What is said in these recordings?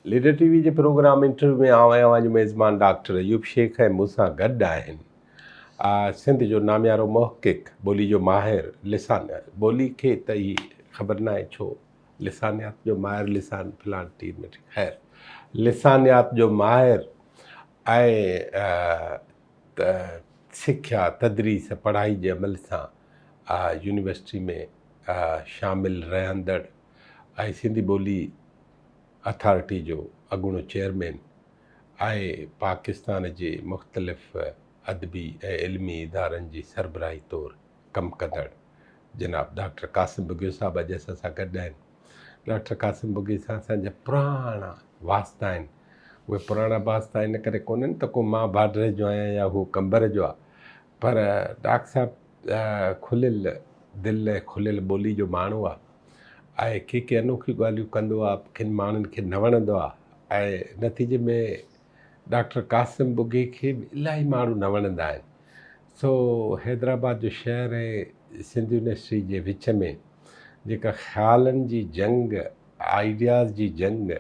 Leader ٽي V جي programme interview ۾ آئون ۽ اوهان جو ميزبان ڊاڪٽر ايوب شيخ ۽ مون سان گڏ آهن سنڌ جو ناميارو محقق، ٻولي جو ماهر، لسان ٻولي کي ته هي خبر ناهي ڇو لسانيات جو ماهر لسان فلان ٽي ۾ خير لسانيات جو ماهر ۽ سکيا تدريس پڙهائي جي عمل سان يونيورسٽي ۾ شامل رهندڙ ۽ سنڌي ٻولي اٿارٽي جو اڳوڻو چيئرمين ۽ پاڪستان جي مختلف ادبي ۽ علمي ادارن جي سربراهي طور ڪم ڪندڙ جناب ڊاڪٽر قاسم ٻگهيو صاحب اڄ اسان سان گڏ آهن. ڊاڪٽر قاسم ٻگهيي سان اسان جا پراڻا واسطا آهن. اهي پراڻا واسطا ان ڪري ڪونهن ته ڪو مان باڊري جو آهيان يا هو قمبر جو آهي پر ڊاڪٽر صاحب کليل دل ۽ کليل ٻولي جو ماڻهو آهي. ۽ ڪي ڪي انوکيون ڳالهيون ڪندو آ ڪن ماڻهن کي نه وڻندو آ ۽ نتيجي ۾ ڊاڪٽر قاسم ٻگهي کي به الاهي ماڻهو نه وڻندا آهن سو حيدرآباد جو شهر ۽ سنڌ يونيورسٽي جي وچ ۾ جيڪا خيالن جي جنگ آئيڊياز جي جنگ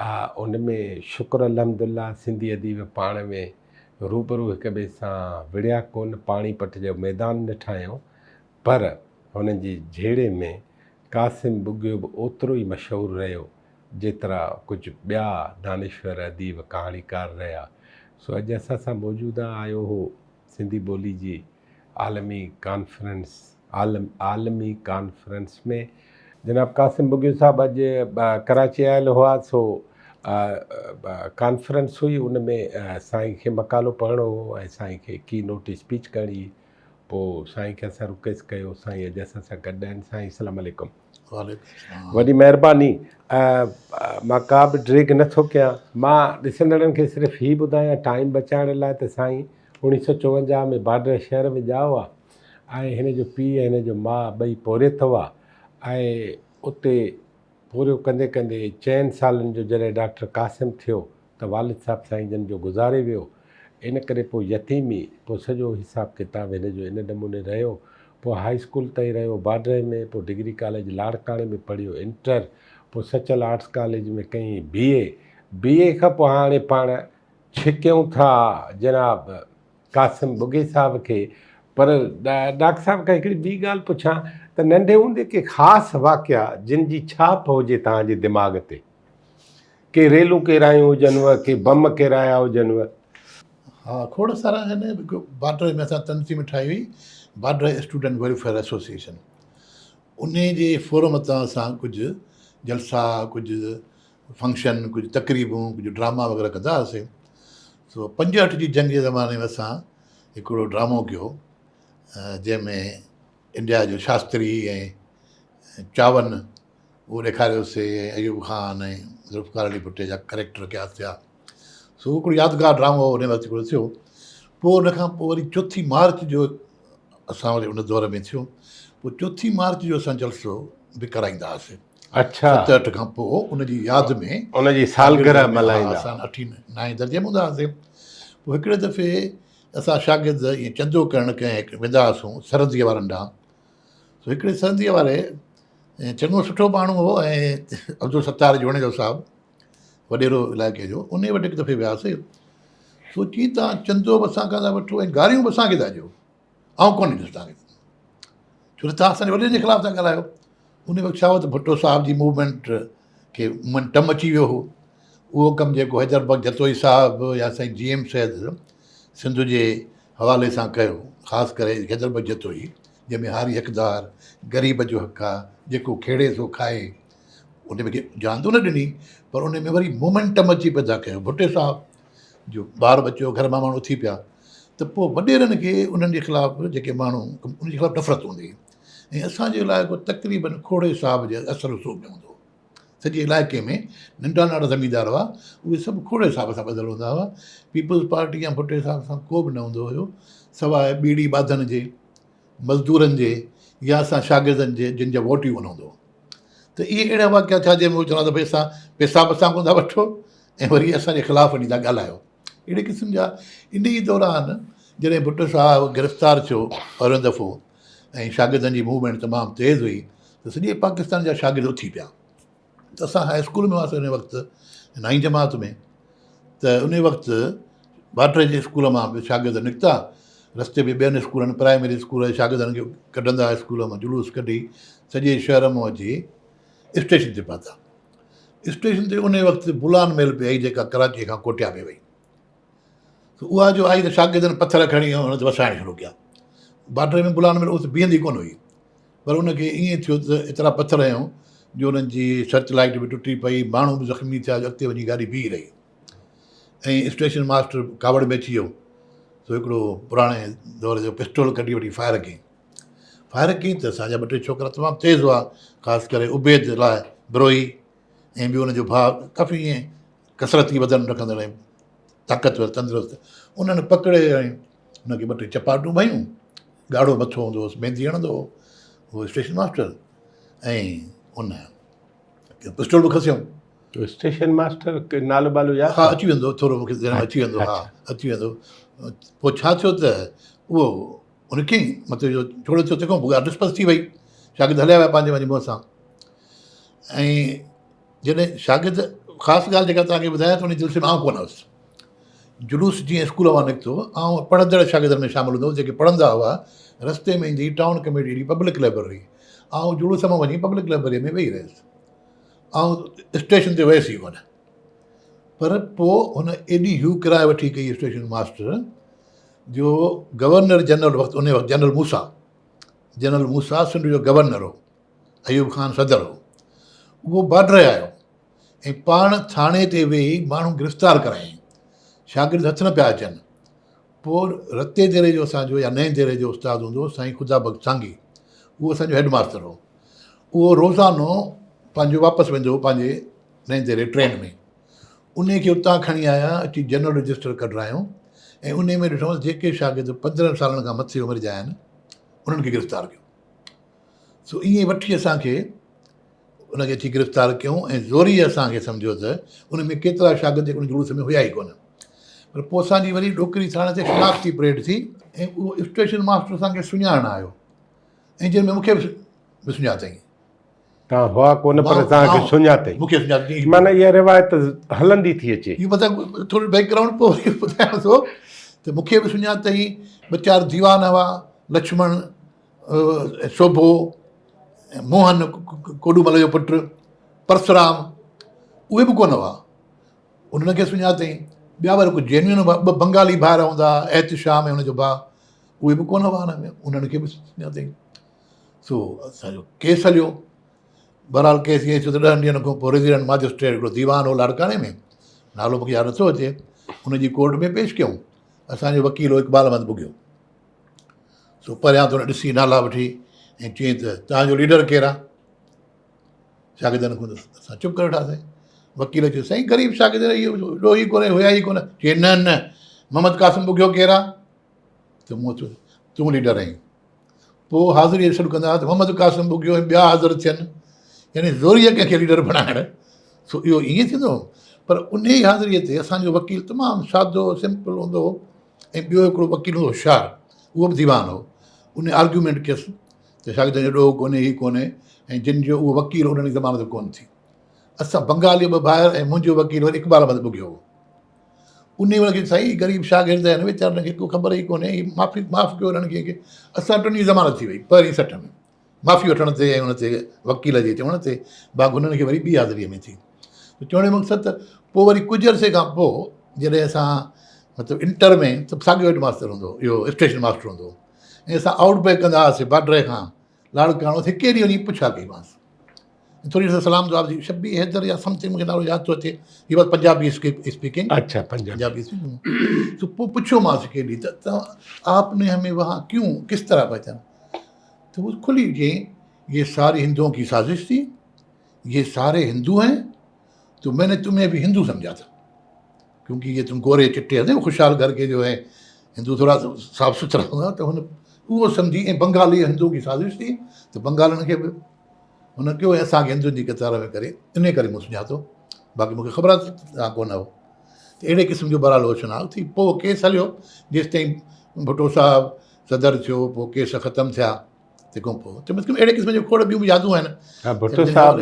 آ ان ۾ شڪر الحمدالله سنڌي اديب پاڻ ۾ روبرو هڪ ٻئي سان وڙهيا ڪونه پاڻي پٽ جو ميدان نه ٺاهيائون پر هن جي جهيڙي ۾ قاسم ٻگهيو به اوترو ئي مشهور رهيو، جيترا ڪجهه ٻيا دانشور، اديب، ڪهاڻيڪار رهيا. سو اڄ اسان سان موجود آيو هو سنڌي ٻولي جي عالمي ڪانفرنس عالمي ڪانفرنس ۾. جناب قاسم ٻگهيو صاحب اڄ ڪراچي آيل هئا، سو ڪانفرنس هئي، ان ۾ سائين کي مقالو پڙهڻو هو ۽ سائين کي ڪي نوٽ اسپيچ ڪرڻي هئي. پوء سائين کي اسان رڪويسٽ ڪيو سائين اڄ اسان سان گڏ آهن سائين اسلام عليڪم. وعليڪم السلام. وڏي مهرباني مان ڪا به ڊريگ نه ٿو ڪيان مان ڏسندڙن کي صرف هي ٻڌايان ٽائيم بچائڻ لاء ته سائين اوڻيهه سو چوونجاهه ۾ بارڊر شهر ۾ ڄائو آ ۽ هن جو پيء ۽ هن جو ماء ٻئي پورهيت هئا ۽ اتي پورهيو ڪندي ڪندي چئن سالن جو جڏهن ڊاڪٽر قاسم ٿيو ته والد صاحب سائين جن جو گذاري ويو، ان ڪري پوء يتيمي، پوء سڄو حساب ڪتاب هن جو ان نموني رهيو، پوء هاء اسڪول تائين رهيو باڊرهه ۾، پوء ڊگري ڪاليج لاڙڪاڻي ۾ پڙهيو انٽر، پوء سچل آرٽس ڪاليج ۾ ڪيائين بي اي، بي اي کان پوء هاڻي پاڻ ڇڪيون ٿا جناب قاسم ٻگهي صاحب کي، پر ڊاڪٽر صاحب کان هڪڙي ٻي ڳالهه پڇان ته ننڍي هوندي ڪي خاص واقعا جن جي ڇاپ هجي توهان جي دماغ تي؟ ڪي ريلون ڪيرايون هجنو، ڪي بم ڪيرايا هجنو. ها کوڙ سارا آهن. باڊهه ۾ اسان تنظيم ٺاهي هئي باڊهه اسٽوڊنٽ ويلفيئر ايسوسيئيشن انهي جي فورم تان اسان ڪجهه جلسا ڪجهه فنڪشن ڪجهه تقريبون ڪجهه ڊراما وغيره ڪندا هئاسين سو 65 جي جنگ جي زماني ۾ اسان هڪڙو ڊرامو ڪيو جنهن ۾ انڊيا جو شاستري ۽ چاون اهو ڏيکاريوسي ۽ ايوب خان ۽ ذوالفقار علي ڀٽي جا ڪريڪٽر ڪيا ٿيا سو هڪڙو يادگار ڊرامو ان وقت هڪڙو ٿيو پوء ان کان پوء وري چوٿي مارچ جو اسان وري ان دور ۾ ٿيو پوء چوٿي مارچ جو اسان جلسو به ڪرائيندا هئاسي اڇا ست اٺ کان پوء ان جي ياد ۾ ان جي سالگرهه ملهائيندا اسان اٺين نائين درجي ۾ هوندا هئاسي پوء هڪڙي دفعي اسان شاگرد ائين چندو ڪرڻ ڪنهن ويندا هئاسون سرنديء وارن ڏانهن سو هڪڙي سرنديء واري چڱو سٺو ماڻهو هو ۽ عبدالستار جوڻيجو صاحب وڏيرو علائقي جو ان وٽ هڪ دفعي وياسي سو چي تان چندو به اسان کان ٿا وٺو ۽ گاريون به اسان کي ٿا ڏيو آئون ڪونه ڏيندس تان کي ڇو ته تان اسان جي وڏيرن جي خلاف ٿا ڳالهايو ان وقت ڇا هو ته ڀٽو صاحب جي موومينٽ کي مومينٽم اچي ويو هو اهو ڪم جيڪو حيدر بخش جتوئي صاحب يا سائين جي ايم سيد سنڌ جي حوالي سان ڪيو خاص ڪري حيدر بخش جتوئي جنهن ۾ هاري حقدار، غريب جو حق آ، جيڪو کيڙي سو کائي، ان ۾ جان ته نه ڏني پر ان ۾ وري مومينٽم اچي پيدا ڪيو ڀٽي صاحب جو ٻار ٻچو گهر مان ماڻهو اٿي پيا ته پوء وڏيرن کي انهن جي خلاف جيڪي ماڻهو ان جي خلاف نفرت هوندي هئي ۽ اسان جو علائقو تقريبن کوڙي صاحب جي اثر رسوخ ۾ هوندو هو سڄي علائقي ۾ ننڍا ننڍا زميندار هئا اهي سڀ کوڙي صاحب سان ٻڌل هوندا هئا پيپلز پارٽي يا ڀٽي صاحب سان ڪو به نه هوندو هيو سواء ٻيڙي ٻاڌن جي مزدورن جي يا اسان شاگردن جي جن جا ووٽ ئي ڪونه هوندو هو ته اهي اهڙا واقعا ٿيا جنهن ۾ هو چوندا ته ڀئي اسان پئسا به اسان کان ٿا وٺو ۽ وري اسان جي خلاف وڃي ٿا ڳالهايو اهڙي قسم جا ان ئي دوران جڏهن ڀٽو صاحب گرفتار ٿيو پهريون دفعو ۽ شاگردن جي موومينٽ تمام تيز هئي ته سڄي پاڪستان جا شاگرد اٿي پيا ته اسان هاء اسڪول ۾ هئاسين ان وقت نائين جماعت ۾، ته ان وقت باڊهه جي اسڪول مان به شاگرد نڪتا، رستي ۾ ٻين اسڪولن پرائمري اسڪول جي شاگردن کي ڪڍندا اسڪول مان جلوس ڪڍي سڄي شهر مان اچي اسٽيشن تي پهتا. اسٽيشن تي ان وقت بولان ميل پئي آئي جيڪا ڪراچيء کان ڪوٽيا پئي وئي. سو اها جو آئي ته شاگردن پٿر کڻي ان تي وسائڻ شروع ڪيا. باڊهه ۾ بولان ميل اتي بيهندي ڪونه هئي. پر ان کي ائين ٿيو ته ايترا پٿر هنيو جو انهن جي سرچ لائيٽ به ٽٽي پئي، ماڻهو به زخمي ٿيا جو اڳتي وڃي گاڏي بيهي رهي ۽ اسٽيشن ماسٽر ڪاوڙ ۾ اچي ويو سو هڪڙو پراڻي دور جو پسٽول ڪڍي وٺي فائر ڪيائين. فائر ڪيائين ته اسان جا ٻه ٽي ڇوڪرا تمام تيز هئا، خاص ڪري عبيد لاء بروهي ۽ ٻيو ان جو ڀاء ڪافي ائين ڪسرتي بدن رکندڙ ۽ طاقتور تندرست، انهن پڪڙي ۽ ان کي ٻه ٽي چپاٽون هنيون. ڳاڙهو مٿو هوندو هوس، ميندي هڻندو هو اهو اسٽيشن ماسٽر ۽ ان پسٽول به کسيائون. اسٽيشن ماسٽر نالو بالو ياد؟ ها اچي ويندو ٿورو مونکي ذهن ۾ اچي ويندو، ها اچي ويندو. پوء ڇا ٿيو ته اهو ان کي مطلب جو ڇوڙو ٿيو تنهن کان پوء ڳالهه ڊسپس ٿي وئي، شاگرد هليا ويا پنهنجي پنهنجي منهن سان. ۽ جڏهن شاگرد خاص ڳالهه جيڪا توهان کي ٻڌايان ته ان جلسي ۾ آئون ڪونه هوس. جلوس جيئن اسڪول مان نڪتو، آئون پڙهندڙ شاگردن ۾ شامل هوندو هوس جيڪي پڙهندا هئا. رستي ۾ ايندي ٽائون ڪميٽي جي پبلڪ لئبرري، آئون جلوس مان وڃي پبلڪ لئبرريء ۾ ويهي رهيس. آئون اسٽيشن تي ويس ئي ڪونه. پر پوء هن ايڏي هيو ڪرائي وٺي ڪئي اسٽيشن ماسٽر جو گورنر جنرل وقت ان وقت جنرل موسيٰ، جنرل موسيٰ سنڌ جو گورنر هو، ايوب خان صدر هو، اهو باڊري آيو ۽ پاڻ ٿاڻي تي ويهي ماڻهو گرفتار ڪرايائين. شاگرد هٿ نه پيا اچن. پوء رتي ديري جو اسان جو يا نئين ديري جو استاد هوندو هو سائين خدا بخش سانگي، اهو اسان جو هيڊ ماستر هو. اهو روزانو پنهنجو واپس ويندو هو پنهنجي نئين ديري ٽرين ۾. انهي کي اتان کڻي آيا، اچي جنرل رجسٽر ڪڍرايائون ۽ انهي ۾ ڏٺائون ته جيڪي شاگرد 15 سالن کان مٿي عمر جا آهن انهن کي گرفتار ڪيو. سو ائين وٺي اسان کي ان کي اچي گرفتار ڪيائون ۽ زوريء اسان کي سمجهيو ته ان ۾ ڪيترا شاگرد جيڪي ان جلوس ۾ هيا ئي ڪونه. پر پوء اسان جي وري ڏوڪري ٿاڻي تي شناختي پريڊ ٿي ۽ اهو اسٽيشن ماسٽر اسان کي سڃاڻڻ آيو ۽ جنهن ۾ مون کي به سڃاتائين. توهان هئا ڪونه پر توهان کي سڃاتائين. مون کي سڃاتائين. معنيٰ اها روايت هلندي ٿي اچي. اهو مطلب ٿورو بيڪ گرائونڊ پوء وري ٻڌايان ٿو ته مون کي به سڃاتائين، ٻه چار ديوان هئا، لڇمڻ، سوڀو، موهن ڪوڏومل جو پٽ، پرسرام، اهي به ڪونه هئا. انهن کي سڃاتائين. ٻيا وري ڪجهه جينوئن هئا، ٻه بنگالي ڀائر هوندا هئا، احتشام ۽ هن جو ڀاء، اهي به ڪونه هئا هن ۾، انهن کي به سڃاتائين. سو اسان جو ڪيس هليو. بهرحال ڪيس ائين ٿيو ته 10 ڏينهن کان پوء ريزيڊنٽ ماجسٽريٽ هڪڙو ديوان هو لاڙڪاڻي ۾، نالو مونکي ياد نٿو اچي، ان جي ڪورٽ ۾ پيش ڪيائون. اسان جو وڪيل هو اقبال احمد ٻگهيو. سو پريان ٿو ڏسي نالا وٺي ۽ چيائين ته توهان جو ليڊر ڪير آ؟ شاگردن کان اسان چپ ڪري ويٺاسين. وڪيل چيو سائين غريب شاگرد اهو ڏوهي ڪونهي، هيا ئي ڪونه. چيائين نه نه، محمد قاسم ٻگهيو ڪير آ؟ ته مون چيو تون ليڊر آهين. پوء حاضري سڏ ڪندا هئا ته محمد قاسم ٻگهيو ۽ ٻيا حاضر ٿين، يعني زوريء ڪنهن کي ليڊر بڻائڻ، سو اهو ائين ٿيندو هو. پر انهيء حاضريء تي اسان جو وڪيل تمام سادو سمپل هوندو هو ۽ ٻيو هڪڙو وڪيل هوندو هو هوشيار، اهو به ديوان هو. ان آرگيومينٽ ڪيس ته شاگردن جو ڏوهه ڪونهي، هي ڪونهي ۽ جن جو اهو وڪيل انهن جي ضمانت ڪونه ٿي. اسان بنگالي ٻه ڀائر ۽ منهنجو وڪيل وري اقبال احمد ٻگهيو هو. انهي وقت سائين غريب شاگرد آهن ويچارن کي ڪو خبر ئي ڪونهي، هي معافي معاف ڪيو انهن کي. اسان ٽنهي جي ضمانت ٿي وئي پهرين سٽ ۾ معافي وٺڻ تي ۽ ان تي وڪيل جي چوڻ تي، باقي انهن کي وري ٻي حاضريء ۾ ٿي. ته چوڻ جو مقصد ته پوء وري ڪجهه عرصي کان پوء جڏهن اسان مطلب انٽر ۾ ته ساڳيو هيڊ ماستر هوندو هو، اهو اسٽيشن ماستر هوندو هو ۽ اسان آئوٽ بيڪ ڪندا هئاسين باڊري کان لاڙڪاڻو، هڪ ڏينهن وڃي پڇا ڪئيمانس. ٿوري سا سلام دعا جي شبي حيدر يا سمٿنگ مونکي نالو ياد ٿو اچي، هي واز پنجابي اسپيڪنگ. اچھا پنجابي. پنجابي اسپيڪنگ. تو پوء پڇيو مانس هڪ ڏينهن ته آپ ني همين وهان ڪيون ڪس طرح پهچانا؟ تو هو کلي چيائين یہ ساري هندوؤن ڪي سازش ٿي، یہ ساري هندو هين، تو مين ني تمهين ڀي هندو سمجها ٿا، ڪيونڪه یہ تم گوري چٽي هين، خوشحال گهر ڪي جو هين هندو ٿورا صاف سٿرا هوندا، ته هن اهو سمجهي ۽ بنگالي هندوؤن ڪي سازش ٿي ته بنگالين کي به هن ڪيو ۽ اسان کي هندن جي قطار ۾ ڪري، انهيء ڪري مون سڃاتو، باقي مون کي خبر ڪونه هو. ته اهڙي قسم جو بهرحال هو شناخت ٿي. پوء ڪيس هليو، جيستائين ڀٽو صاحب صدر ٿيو، پوء ڪيس ختم ٿيا. تنهن کان پوء چمس ڪم اهڙي قسم جون کوڙ ٻيون به يادون آهن. ها ڀٽو صاحب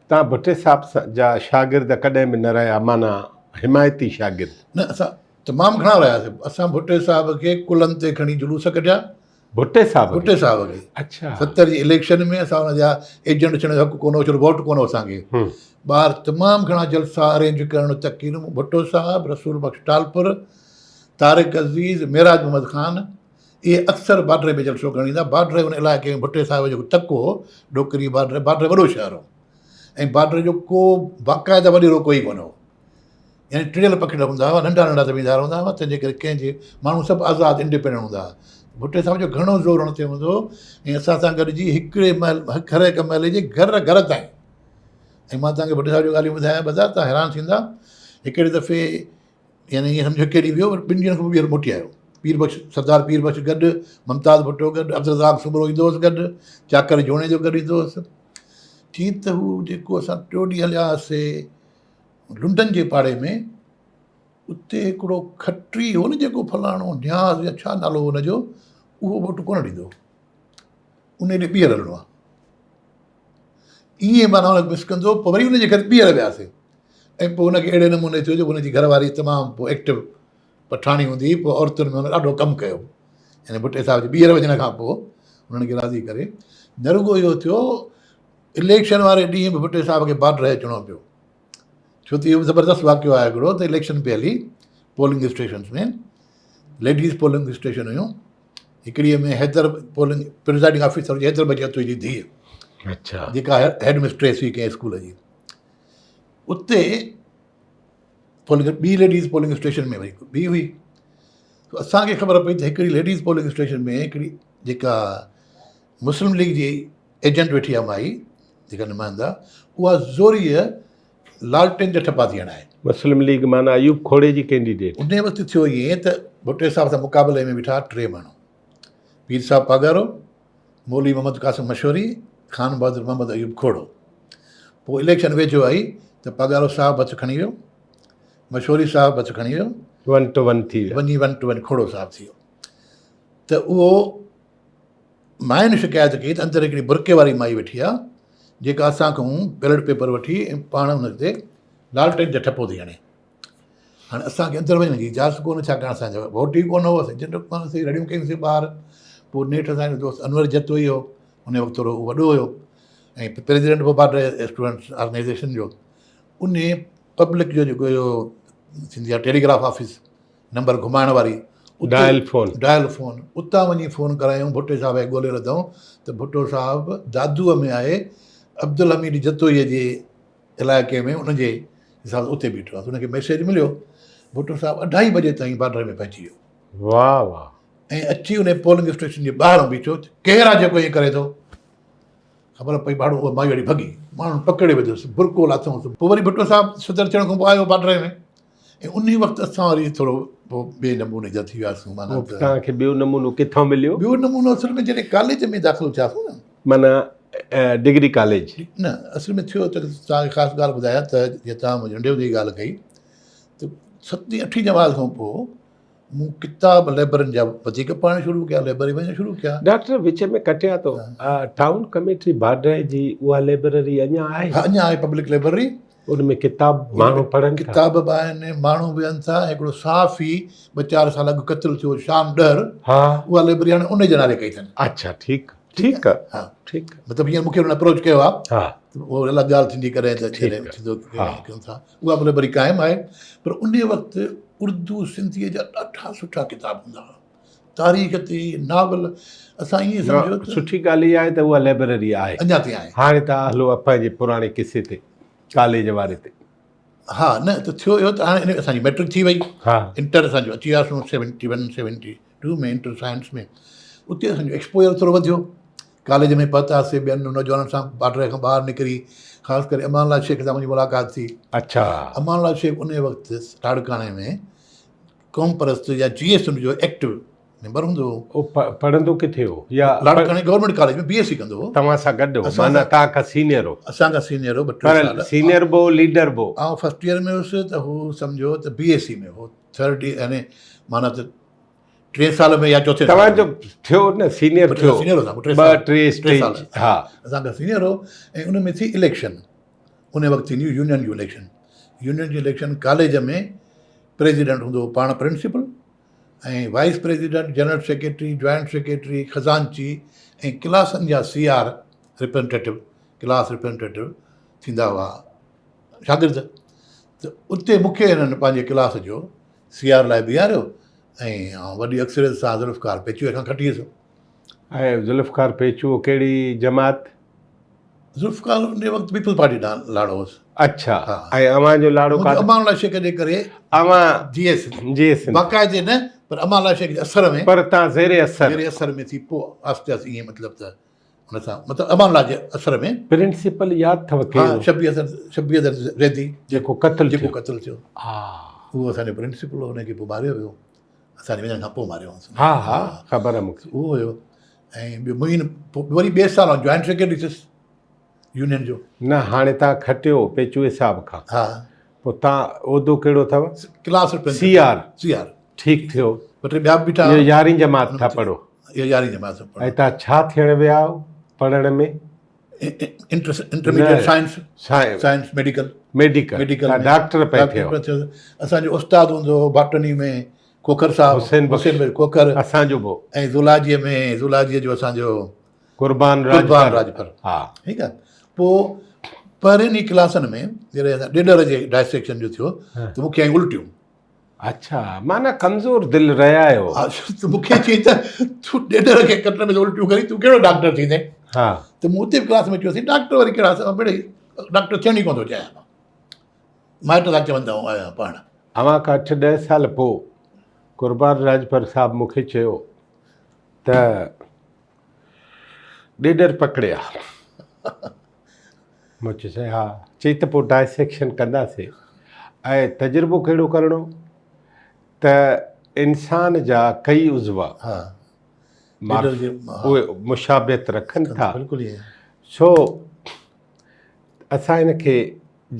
توهان ڀٽي صاحب جا شاگرد ڪڏهن به نه رهيا معنيٰ حمايتي شاگرد. نه اسان تمام گهڻا رهياسين اسان ڀٽي صاحب کي ڪلهن تي کڻي جلوس ڪڍيا. ڀٽي صاحب کي؟ ڀٽي صاحب کي. اڇا. 70 جي اليڪشن ۾ اسان ان جا ايجنٽ ٿيڻ جو حق ڪونه هو ڇو ته ووٽ ڪونه هو اسان کي. ٻاهر تمام گهڻا جلسا ارينج ڪرڻ تقريرون ڀٽو صاحب، رسول بخش ٽالپر، طارق عزيز، معراج محمد خان اهي اڪثر باڊري ۾ جلسو ڪرڻ ايندا. باڊري ان علائقي ۾ ڀٽي صاحب جو جيڪو تڪ هو، ڏوڪري باڊري، باڊري وڏو شهر هو ۽ باڊري جو ڪو باقاعده وڏيرو ڪوئي ڪونه هو. يعني ٽڙيل پکڙيل هوندا هئا، ننڍا ننڍا زميندار هوندا هئا، تنهن جي ڪري ڪنهن جي ماڻهو سڀ آزاد انڊيپينڊنٽ هوندا هئا. ڀٽي صاحب جو گهڻو زور ان تي هوندو هو ۽ اسان سان گڏجي هڪڙي محل هر هڪ محلي جي گهر گهر تائين ۽ مان توهان کي ڀٽي صاحب جون ڳالهيون ٻڌايان ٻڌا توهان حيران ٿيندا. هڪڙي دفعي يعني ائين سمجهو هڪ ڏينهن ويو ٻن ڏينهن کان پوء ٻيهر موٽي آيو. پير بخش سردار پير بخش گڏ، ممتاز ڀٽو گڏ، عبدالرزاق سومرو ايندو هوس گڏ، چاڪر جوڻيجو گڏ ايندو هوس. چين ته هو جيڪو اسان ٽيون ڏينهن هليا هئاسي لنڊن جي پاڙي ۾ اتي هڪڙو کٽري هو نه جيڪو فلاڻو نياز يا ڇا نالو هو ان جو اهو ووٽ ڪونه ڏيندو ان ڏي ٻيهر هلڻو آهي ائين معنيٰ هن کي مس ڪندو پوء وري ان جي گهر ٻيهر وياسي ۽ پوء هن کي اهڙي نموني ٿيو جو هن جي گهر واري تمام پوء ايڪٽو پٺاڻي هوندي هئي پوء عورتن ۾ هن ڏاڍو ڪم ڪيو يعني ڀٽي صاحب جي ٻيهر وڃڻ کان پوء انهن کي راضي ڪري نه رڳو اهو ٿيو اليڪشن واري ڏينهن به ڀٽي صاحب کي بارڊر اچڻو پيو ڇو ته اهو زبردست واقعو آهي هڪڙو ته اليڪشن پئي هلي polling stations ۾ ladies polling station هيون هڪڙيء ۾ حيدر پولنگ پرزائڊنگ آفيسر جي حيدر بخش جتوئي جي ڌيء اڇا جيڪا هيڊ مسٽريس هئي ڪنهن اسڪول جي اتي پولنگ ٻي ليڊيز پولنگ اسٽيشن ۾ وري ٻي هئي اسان کي خبر پئي ته هڪڙي ليڊيز پولنگ اسٽيشن ۾ هڪڙي جيڪا مسلم ليگ جي ايجنٽ ويٺي آهي مائي جيڪا نمائنده اها زوريء لالٽين جا ٺپا ٿي هڻائي. مسلم ليگ معنيٰ ايوب کوڙي جي ڪينڊيڊيٽ. انهيء وقت ٿيو ائين ته ڀٽي صاحب سان مقابلي ۾ بيٺا ٽي ماڻهو، پير صاحب پاڳارو، مولوي محمد قاسم مشوري، خان بهادر محمد ايوب کوڙو. پوء اليڪشن ويجهو آئي ته پاڳارو صاحب هٿ کڻي ويو، مشوري صاحب هٿ کڻي ويو. ون ٽو ون ٿي ويو. وڃي ون ٽو ون کوڙو صاحب ٿي ويو ته اهو ماين شڪايت ڪئي ته اندر هڪڙي برقعي واري مائي ويٺي آ، جيڪا اسان کان بيلٽ پيپر وٺي ۽ پاڻ ان تي لالٽين جو ٺپو ٿي هڻي. هاڻي اسان کي اندر وڃڻ جي اجازت ڪونه، ڇاڪاڻ اسان جو ووٽ ئي ڪونه هو، اسان ايجنٽ ڪونه هئاسين، رڙيون ڪيونسين ٻاهر. پوء نيٺ اسان جو دوست انور جتوئي هو، ان وقت ٿورو وڏو هيو ۽ پريزيڊنٽ به بارڊر اسٽوڊنٽس آرگنائيزيشن جو، ان پبلڪ جو جيڪو اهو ٿيندي آهي ٽيليگراف آفيس، نمبر گهمائڻ واري ڊائل فون ڊائل فون اتان وڃي فون ڪرايائون ڀٽي صاحب کي ڳولي لڌائون ته ڀٽو صاحب دادوء ۾ آهي عبدالحميد جتوئيء جي علائقي ۾ ان جي حساب سان اتي بيٺو آهي ان کي ميسيج مليو ڀٽو صاحب اڍائي بجي تائين بارڊر ۾ پهچي ويو واهه واهه ۽ اچي ان پولنگ اسٽيشن جي ٻاهران بيٺو ڪير آهي جيڪو ائين ڪري ٿو خبر پئي ڀاڙو اها مائي وڙي ڀڳي ماڻهن پڪڙي وڌس برقعو لاٿائونس پوء وري ڀٽو صاحب صدر ٿيڻ کان پوء آيو بارڊر ۾ ۽ انهي وقت اسان وري ٿورو پوء ٻئي نموني جا ٿي وياسون معنيٰ ته توهان کي ٻيو نمونو ڪٿان مليو؟ ٻيو نمونو اصل ۾ جڏهن ڪاليج ۾ داخل ٿياسون نه معنيٰ ڊگري ڪاليج نه اصل ۾ ٿيو ته توهان کي خاص ڳالهه ٻڌايان ته جيئن توهان منهنجي ننڍي هوندي جي ڳالهه ڪئي ته ستين اٺين جماعت کان پوء مون ڪتاب لئبررين جا وڌيڪ پڙهڻ شروع ڪيا لئبرري وڃڻ شروع ڪيا. ڊاڪٽر وچ ۾ ڪٽيان ٿو ٽائون ڪميٽي باڊهه جي اها لئبرري اڃا آهي؟ ها اڃا آهي پبلڪ لئبرري. ان ۾ ڪتاب ماڻهو پڙهن ٿا؟ ڪتاب به آهن ماڻهو به ويهن ٿا هڪڙو صحافي ٻه چار سال اڳ قتل ٿيو شام ڏهر ها اها لئبرري هاڻي ان جي نالي ڪئي اٿن. اڇا ٺيڪ ٺيڪ ها ٺيڪ مطلب هينئر مون کي انهن اپروچ ڪيو آهي ها ته اها الڳ ڳالهه ٿيندي ڪڏهن ته جڏهن ٿيندو ڪيون ٿا اها به لئبرري قائم آهي پر ان وقت اردو سنڌيء جا ڏاڍا سٺا ڪتاب هوندا هئا تاريخ تي ناول اسان ائين سمجهو ته سٺي ڳالهه اها آهي ته اها لئبرري آهي اڃا تائين آهي هاڻي ته هلو پنهنجي پراڻي قصي تي ڪاليج واري تي ها نه ته ٿيو اهو ته هاڻي اسان جي ميٽرڪ ٿي وئي ها انٽر اسان جو اچي وياسون 71 72 ۾ انٽر سائنس ۾ اتي اسان جو ايڪسپوزر ٿورو وڌيو ڪاليج ۾ پهتاسي ٻين نوجوانن سان بارڊر کان ٻاهر نڪري خاص ڪري امان الله شيخ سان منهنجي ملاقات ٿي اڇا امان الله شيخ ان وقت لاڙڪاڻي ۾ قوم پرست يا جي ايس جو ايڪٽو ميمبر هوندو هو. هو پڙهندو ڪٿي هو يا لاڙڪاڻي government college ۾ B S C ڪندو هو. توهان سان گڏ هو معنيٰ توهان کان سينيئر هو. اسان کان سينيئر هو ٻه ٽي سال. پر سينيئر به هو ليڊر به هو. آئون فرسٽ ايئر ۾ هيس ته هو سمجهو ته بي ايس سي ۾ هو ٿرڊ ايئر يعني معنيٰ ته ٽئين سال ۾ يا چوٿين سال توهان جو ٿيو نه سينيئر ٿيو سينيئر هو ٻه ٽي اسٽيج ها اسان کان سينيئر هو ۽ ان ۾ ٿي اليڪشن ان وقت ٿيندي هئي يونين جون اليڪشن يونين جي اليڪشن ڪاليج ۾ پريزيڊنٽ هوندو هو پاڻ principal ۽ vice president general secretary joint secretary خزانچي ۽ ڪلاسن جا C R representative class representative ٿيندا هئا شاگرد ته اتي مون کي هنن پنهنجي ڪلاس جو سي آر لاء بيهاريو ۽ آئون وڏي اڪثريت سان ذوالفقار پيچوهي کان کٽي ويس. ۽ ذوالفقار پيچوهو ڪهڙي جماعت؟ ذوالفقار ان وقت پيپلز پارٽي ڏانهن لاڙو هوس. اڇا ۽ اوهان جو لاڙو ڪاڏي؟ امان الله شيخ جي ڪري اوهان جي ايس جي ايس باقاعدي نه پر امان الله شيخ جي اثر ۾، پر تان زير اثر، زير اثر ۾ ٿي پوء آهستي آهستي ائين مطلب ته ان سان مطلب امان الله جي اثر ۾. پرنسپل ياد اٿو ڪير هو؟ شبير حسن شبير حسن زيدي جيڪو قتل جيڪو قتل ٿيو. ها اهو اسان جو پرنسپل هو ان کي پوء ماريو ويو اسان جي وڃڻ کان پوء ماريو هئس. ها ها خبر آهي مون کي. اهو هيو ۽ ٻيو معين وري ٻئي سال آئون جوائنٽ سيڪريٽري ٿيس يونين جو. نه هاڻي تان کٽيو پيچوهي صاحب کان. ها. پوء تان عهدو ڪهڙو اٿو؟ Class C R. C R. ٺيڪ ٿيو. ٻه ٽي ٻيا به بيٺا. اهو يارهين جماعت ٿا پڙهو. اهو يارهين جماعت ٿا پڙهو. ۽ تان ڇا ٿيڻ ويا آهيو پڙهڻ ۾؟ Intermediate science. Science medical. Medical. Medical. تان ڊاڪٽر پئي ٿيو. اسان جو استاد هوندو هو باٽني ۾ کوکر صاحب. حسين بخش. حسين بخش کوکر. اسان جو به. ۽ زولاجيء ۾ زولاجيء جو اسان جو قربان راڄپر. قربان راڄپر. ها. ٺيڪ آ. پوء پهرين ئي ڪلاسن ۾ جڏهن اسان ڏيڏر جي ڊائسيڪشن جو ٿيو ته مون کي آيون الٽيون. اڇا معنيٰ ڪمزور دل رهيا آهيو. ها ته مون کي چيائين ته تون ڏيڏر کي ڪٽڻ ۾ ته الٽيون ڪرين تون ڪهڙو ڊاڪٽر ٿيندين. ها. ته مون اتي به ڪلاس ۾ چيو سائين ڊاڪٽر وري ڪهڙا اسان مڙئي ڊاڪٽر ٿيڻ ئي ڪونه ٿو چاهيان مان. مائٽ ٿا چون ته آئون آهيان پاڻ. اوهان کان اٺ ڏهه سال پوء قربان راڄپر صاحب مون کي چيو ته ڏيڏر پڪڙيا. مون چيو سائين ها. چئي ته پوء ڊائسيڪشن ڪنداسين ۽ تجربو ڪهڙو ڪرڻو ته انسان جا ڪئي عضوا اهي مشابهت رکن ٿا سو اسان هن کي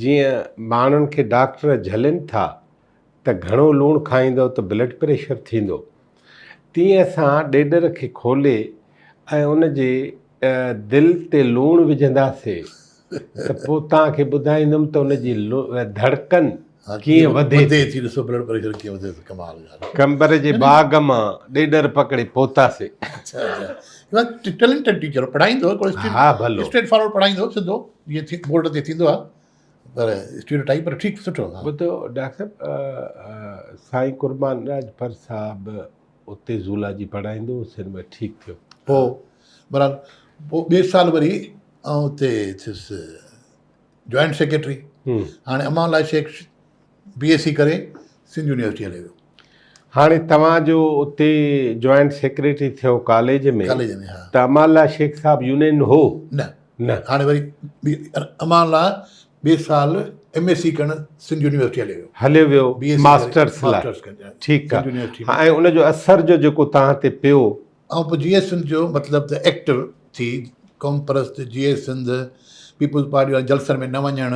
جيئن ماڻهن کي ڊاڪٽر جهلين ٿا ته گهڻو لوڻ کائيندؤ ته بلڊ پريشر ٿيندو، تيئن اسان ڏيڏر کي کولي ۽ ان جي دل تي لوڻ وجهنداسين ته پوء توهان کي ٻڌائيندم ته ان جي ڌڙڪن ڪيئن وڌي ٿي. ڏسو بلڊ پريشر ڪيئن وڌي ٿو ڪمال ڳالهه. قمبر جي باغ مان ڏيڏر پڪڙي پهتاسين. اڇا اڇا ٽيلنٽيڊ ٽيچر پڙهائيندو هو ها ڀلو اسٽريٽ فارورڊ پڙهائيندو هو سڌو جيئن بورڊ تي ٿيندو آهي. پر اسٽيريو ٽائيپ پر ٺيڪ سٺو ها. ٻڌو ڊاڪٽر صاحب سائين قربان راڄپر صاحب اتي زولاجي پڙهائيندو هو سن ۾ ٺيڪ ٿيو. پوء بهرحال پوء ٻئي سال وري آئون اتي ٿيس جوائنٽ سيڪريٽري. هاڻي امان الله شيخ بي ايس سي ڪري سنڌ يونيورسٽي هليو ويو. هاڻي توهان جو اتي جوائنٽ سيڪريٽري ٿيو ڪاليج ۾ ڪاليج ۾ ها. ته امان الله شيخ صاحب يونين هو؟ نه. نه. هاڻي وري امان الله ٻئي سال ايم ايس سي ڪرڻ سنڌ يونيورسٽي هليو ويو. هليو ويو ماسٽرس لاء. ٺيڪ آ. ۽ ان جو اثر جو جيڪو توهان تي پيو. آئون پوء جي ايس سنڌ جو مطلب ته ايڪٽو ٿي قومپرست جي ايس سنڌ پيپلز پارٽي وارن جلسن ۾ نه وڃڻ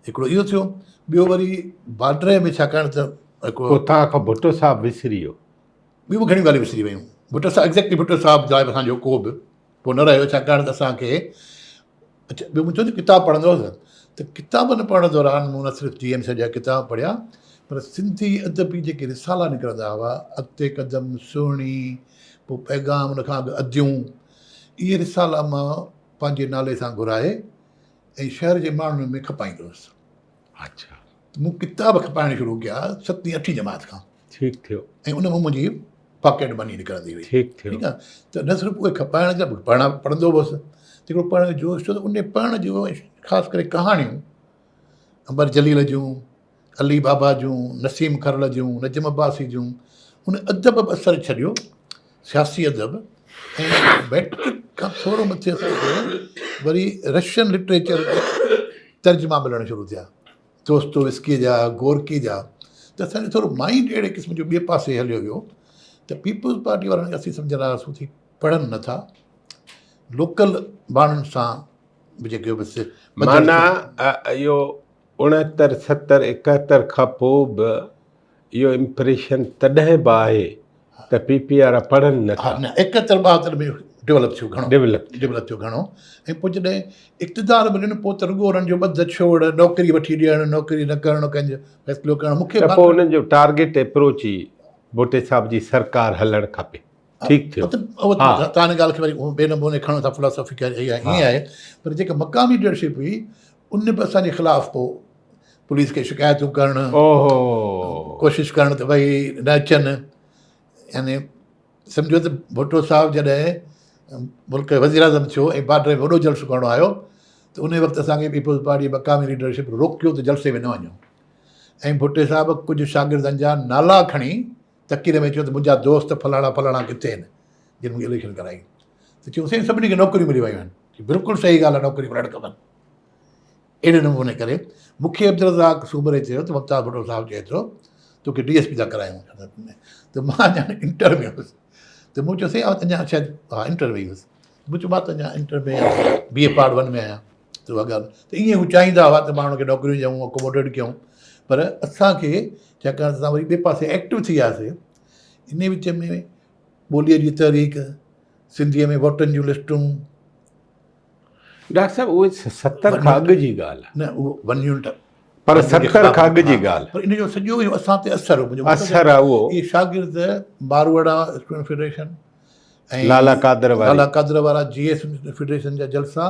هڪڙو اهو ٿيو ٻيو وري بارڊر ۾ ڇاڪاڻ ته هڪڙو پوء توهان کان ڀٽو صاحب وسري ويو. ٻيون به گهڻيون ڳالهيون وسري ويون. ڀٽو صاحب ايگزيڪٽلي ڀٽو صاحب جاء اسان جو ڪو به پوء نه رهيو ڇاڪاڻ ته اسان کي اڇا ٻيو مون چيو ته ڪتاب پڙهندو هوس ته ڪتابن پڙهڻ دوران مون نه صرف جي ايم سيد جا ڪتاب پڙهيا پر سنڌي ادبي جيڪي رسالا نڪرندا هئا اڳتي قدم، سهڻي، پوء پيغام ان کان اڳ اديون اهي رسالا مان پنهنجي نالي سان گهرائي ۽ شهر جي ماڻهن ۾ کپائيندو هوس. اڇا. مون ڪتاب کپائڻ شروع ڪيا ستين اٺين جماعت کان. ٺيڪ ٿيو. ۽ ان مان منهنجي پاڪيٽ مني نڪرندي هئي. ٺيڪ ٿيو. ٺيڪ آ ته نه صرف اهي کپائڻ جا پڙهڻا پڙهندو به هوس ته هڪڙو پڙهڻ جو جوش ٿيو ته ان پڙهڻ جو خاص ڪري ڪهاڻيون امر جليل جون، علي بابا جون، نسيم کرل جون، نجم عباسي جون ان ادب به اثر ڇڏيو سياسي ادب ۽ مئٽرڪ کان ٿورو مٿي اسان کي وري رشين لٽريچر جا ترجما ملڻ شروع ٿيا. دوستووسڪيء جا، گورڪي جا ته اسان جو ٿورو مائينڊ اهڙي قسم جو ٻئي پاسي هليو ويو ته پيپلز پارٽي وارن کي اسين سمجهندا هئاسون ته هي پڙهن نٿا لوڪل ماڻهن سان به جيڪي بس معنيٰ اهو 69 70 71 کان پوء به اهو امپريشن تڏهن به آهي ته پي پي وارا پڙهن نه ٿا. ها نه 71 72 ۾ ڊولپ ٿيو گهڻو. ڊولپ ٿيو. ڊولپ ٿيو گهڻو ۽ پوء جڏهن اقتدار مليو نه پوء ته رڳو انهن جو ٻڌ ڇوڙ نوڪري وٺي ڏيڻ نوڪري نه ڪرڻ ڪنهن جو فيصلو ڪرڻ مون کي ته پوء انهن جو ٽارگيٽ اپروچ ئي ڀٽي صاحب جي سرڪار هلڻ کپي. ٺيڪ ٿيو. مطلب اهو ته توهان ان ڳالهه کي وري ٻئي نموني کڻو ٿا فلاسافي اها ائين آهي پر جيڪا مقامي ليڊرشپ هئي ان به اسان جي خلاف پوء پوليس کي شڪايتون ڪرڻ ڪوشش ڪرڻ ته ڀئي نه اچن يعني سمجهو ته ڀٽو صاحب جڏهن ملڪ جو وزير اعظم ٿيو ۽ بارڊر ۾ وڏو جلسو ڪرڻو آيو ته ان وقت اسانکي پيپلز پارٽي مقامي ليڊرشپ روڪيو ته جلسي ۾ نه وڃو ۽ ڀٽي صاحب ڪجهه شاگردن جا نالا کڻي تقرير ۾ چيو ته منهنجا دوست فلاڻا فلاڻا ڪٿي آهن جن مونکي اليڪشن ڪرائي ته چيو سائين سڀني کي نوڪريون ملي ويون آهن بلڪل صحيح ڳالهه آهي نوڪريون ملڻ کپن اهڙي نموني ڪري مون کي عبدالرزاق سومري چيو ته ممتاز ڀٽو صاحب چئي ٿو توکي ڊي ايس پي ٿا ڪرايون ته مان اڃا انٽر ۾ هيس ته مون چيو سائين آئون اڃا شايد ها انٽر ۾ هيس مون چيو مان ته اڃا انٽر ۾ بي اي پارٽ ون ۾ آهيان ته اها ڳالهه ته ائين هو چاهيندا هئا ته ماڻهن کي نوڪريون ڏيون اڪوموڊيٽ ڪيون پر اسانکي ڇاڪاڻ ته اسان وري ٻئي پاسي ايڪٽو ٿي وياسي ان وچ ۾ ٻوليء جي تحريڪ سنڌيء ۾ ووٽن جون لسٽون ڊاڪٽر صاحب اهي 70 کان اڳ جي ڳالهه نه اهو ون يونٽ پر 70 کان اڳ جي ڳالهه پر ان جو سڄو اهو اسان تي اثر هو منهنجو اثر آهي اهو اهي شاگرد ماروئڙا اسٽوڊنٽ فيڊريشن ۽ لالا قادر واري لالا قادر وارا جي ايس فيڊريشن جا جلسا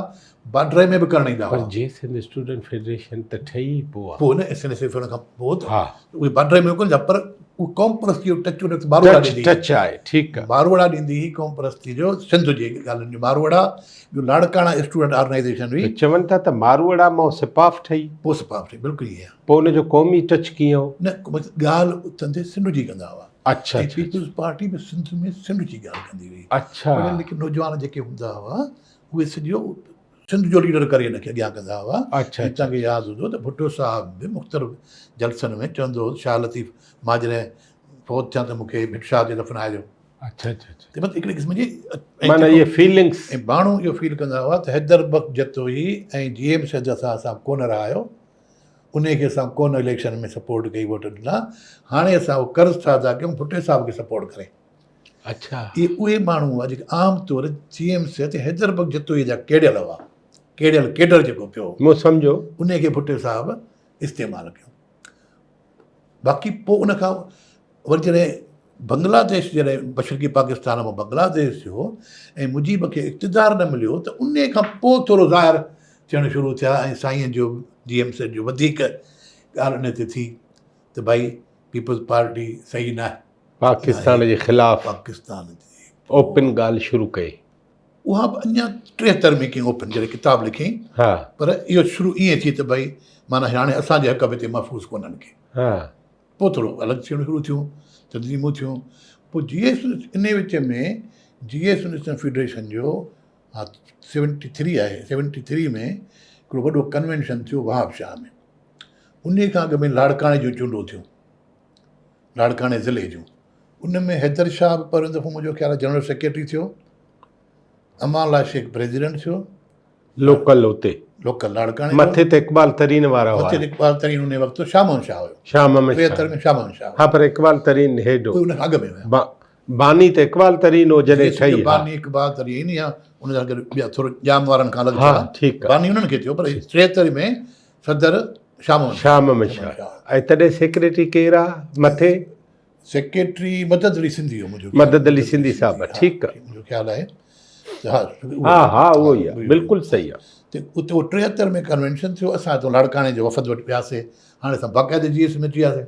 بارڊر ۾ به ڪرڻ ايندا هئا پر جي سنڌ اسٽوڊنٽ فيڊريشن ته ٺهي ئي پوء آ پوء نه ايس اين ايس ايف کان پوء ته ها اهي بارڊر ۾ ڪونه پر اهو قوم پرستي جو ٽچ ان وقت ماروئڙا ڏيندي ٽچ آهي ٺيڪ آ ماروئڙا ڏيندي هئي قوم پرستي جو سنڌ جي ڳالهين جو ماروئڙا ٻيو لاڙڪاڻا اسٽوڊنٽ آرگنائيزيشن هئي چون ٿا ته ماروئڙا مان سپاف ٺهي پوء سپاف ٺهي بلڪل ائين آ پوء ان جو قومي ٽچ ڪيئن هو نه ڳالهه اٿندي سنڌ جي ڪندا هئا اڇا ۽ پيپلز پارٽي به سنڌ ۾ سنڌ جي ڳالهه ڪندي هئي اڇا پڙهيل لکيل نوجوان جيڪي هوندا هئا اهي سڄو سنڌ جو ليڊر ڪري هن کي اڳيان ڪندا هئا. اڇا ۽ توهان کي ياد هوندو ته ڀٽو صاحب به مختلف جلسن ۾ چوندو هو ته شاهه لطيف مان جڏهن فوت ٿيان ته مون کي ڀٽ شاهه تي دفنائجو. اڇا اڇا اڇا. ته مطلب هڪڙي قسم جي معنيٰ اهي فيلنگس. ۽ ماڻهو اهو فيل ڪندا هئا ته حيدر بخش جتوئي ۽ جي ايم سيد سان اسان ڪونه رهايو، انهي کي اسان ڪونه اليڪشن ۾ سپورٽ ڪئي ووٽ ڏنا، هاڻي اسان اهو قرض ٿا ادا ڪيون ڀٽي صاحب کي سپورٽ ڪري. اڇا. اهي اهي ماڻهو هئا جيڪي عام طور جي ايم سيد حيدر بخش جتوئي جا ڪيڙيل هئا. ڪيڙيل ڪيڊر جيڪو پيو هو. مون سمجهيو. انهي کي ڀٽي صاحب استعمال ڪيو. باقي پوء ان کان وري جڏهن بنگلاديش جڏهن مشرقي پاڪستان مان بنگلاديش ٿيو ۽ مجيب کي اقتدار نه مليو ته انهي کان پوء ٿورو ظاهر ٿيڻ شروع ٿيا ۽ سائين جو جي ايم سيد جو وڌيڪ ڳالهه انهي تي ٿي ته ڀائي پيپلز پارٽي صحيح ناهي. پاڪستان جي خلاف پاڪستان جي اوپن ڳالهه شروع ڪئي. اها به اڃا 73 ۾ ڪنهن اوپن جڏهن ڪتاب لکيائين ها. پر اهو شروع ائين ٿي ته ڀئي معنيٰ هاڻي اسان جي حق به هتي محفوظ ڪونهن ڪي. ها. پوء ٿورو الڳ ٿيڻ شروع ٿيون تنظيمون ٿيون پوء جي ايس انهي وچ ۾ جي ايس سنڌ فيڊريشن جو ها سيونٽي ٿري آهي سيونٽي ٿري ۾ هڪڙو وڏو ڪنوينشن ٿيو وهاب شاهه ۾ انهي کان اڳ ۾ لاڙڪاڻي جون چونڊون ٿيون. لاڙڪاڻي ضلعي جون. ان ۾ حيدر شاهه به پهريون دفعو منهنجو خيال آهي جنرل سيڪريٽري ٿيو. امان الله شيخ پريزيڊنٽ ٿيو. لوڪل اتي. لوڪل لاڙڪاڻي جو. مٿي ته اقبال ترين وارا هئا. مٿي ته اقبال ترين ان وقت شاهه محمد شاهه هيو. شاهه محمد شاهه. 73 ۾ شاهه محمد شاهه هيو. ها پر اقبال ترين هيڊ هو. اهي ان کان اڳ ۾ هيا. باني ته اقبال ترين هو جڏهن ٺهي. ها. باني اقبال ترين ئي ها. ان سان گڏ ٻيا ٿورو ڄام وارن کان الڳ ٿيا. ها ٺيڪ آ. باني انهن کي ٿيو پر 73 ۾ صدر شاهه محمد شاهه محمد شاهه ۽ تڏهن سيڪريٽري ڪير آ مٿي؟ سيڪريٽري مدد علي سنڌي هو منهنجو مدد علي سنڌي صاحب ٺيڪ آ منهنجو خيال آهي ته ها ها ها اهو ئي آ بلڪل صحيح آ. ته اتي اهو 73 ۾ ڪنوينشن ٿيو اسان هتو لاڙڪاڻي جي وفد وٽ وياسي هاڻي اسان باقاعدي جي ايس ۾ اچي وياسي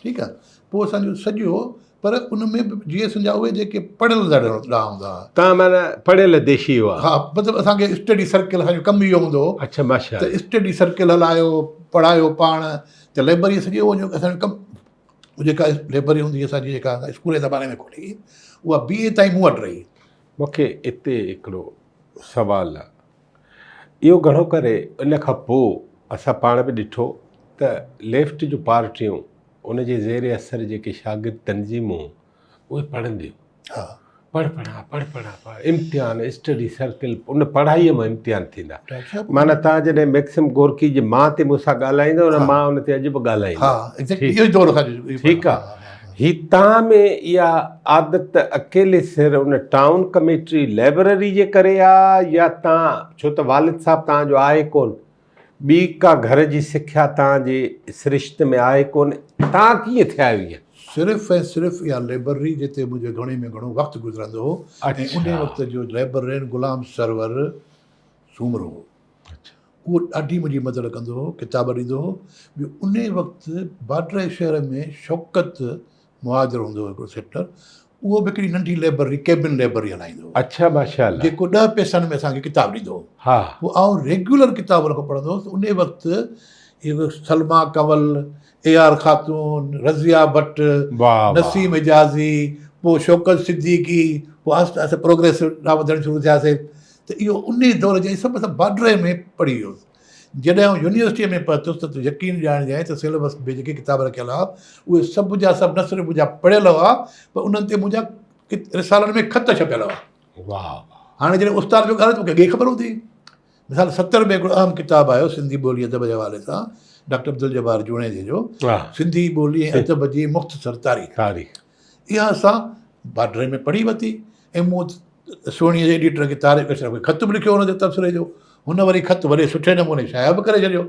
ٺيڪ آ پوء اسان جو سڄو پر ان ۾ به جي ايس جا اهي جيڪي پڙهيل ڏاڍا هوندا هئا. توهان معنيٰ پڙهيل ديشي هئا. ها مطلب اسان کي اسٽڊي سرڪل اسان جو ڪم اهو هوندو هو. اڇا ماشاء ته اسٽڊي سرڪل هلايو پڙهايو پاڻ ته لائبرري سڄي اهو اسان جو ڪم جيڪا لائبرري هوندي هئي اسان جي جيڪا اسڪول جي زماني ۾ کولي اها بي اي تائين مون وٽ رهي. مون کي اتي هڪڙو سوال آ. اهو گهڻو ڪري ان کان پوء اسان پاڻ به ڏٺو ته ليفٽ جون پارٽيون ان جي زير اثر جيڪي شاگرد تنظيمون اهي پڙهنديون پڙهه پڙها پڙهه پڙها پڙهه امتحان اسٽڊي سرڪل ان پڙهائيء مان امتحان ٿيندا معنيٰ توهان جڏهن ميڪسم گورڪي جي مان تي مون سان ڳالهائيندو نه مان ان تي اڄ به ڳالهائيندس ٺيڪ آ هي توهان ۾ اها عادت اڪيلي سر ان ٽائون ڪميٽي لئبرري جي ڪري آ يا توهان ڇو ته والد صاحب توهان جو آهي ڪون ٻي ڪا گهر جي سکيا توهان جي سرشت ۾ آهي ڪون توهان ڪيئن ٿيا آهيو ائين؟ صرف ۽ صرف اها لئبرري جتي منهنجو گهڻي ۾ گهڻو وقت گذرندو هو ۽ انهي وقت جو لئبررين غلام سرور سومرو هو. اهو ڏاڍي منهنجي مدد ڪندو هو، ڪتاب ڏيندو هو. ٻيو انهي وقت باڊري شهر ۾ شوڪت مهاجر هوندو هو هڪڙو سيٽلر، اهو به هڪڙي ننڍي لئبرري، ڪيبن لئبرري هلائيندو هو. اڇا ماشاء الله. جيڪو ڏهه پئسن ۾ اسان کي ڪتاب ڏيندو هو. ها. پوء آئون ريگيولر ڪتاب ان کان پڙهندو هوس. انهي وقت اهو سلميٰ ڪنول، اي آر خاتون، رضيه بٽ، نسيم حجازي، پوء شوڪت صديقي، پوء آهستي آهستي پروگريس ڏانهن وڌڻ شروع ٿياسي. ته اهو انهي دور جا سڀ اسان بارڊري ۾ پڙهي ويوس. جڏهن آئون يونيورسٽيء ۾ پهتس ته تون يقين ڄاڻجانء ته سيلبس ۾ جيڪي ڪتاب رکيل هئا اهي سڀ جا سڀ نه صرف منهنجا پڙهيل هئا پر انهن تي منهنجا رسالن ۾ خط ڇپيل هئا. واهه واهه. هاڻي جڏهن استاد پيو ڳالهائي ته مونکي اڳي خبر هوندي هئي. مثال 70 ۾ هڪڙو اهم ڪتاب آيو سنڌي ٻولي ادب جي حوالي سان ڊاڪٽر عبدالجبار جوڻيجي جو سنڌي ٻولي ۽ ادب جي مختصر تاريخ. تاريخ. اها اسان بارڊري ۾ پڙهي ورتي ۽ مون سهڻيء جي ايڊيٽر کي طارق اشرف کي خط به لکيو ان تي تبصري جو. هن وري خط وڏي سٺي نموني شايع به ڪري ڇڏيو.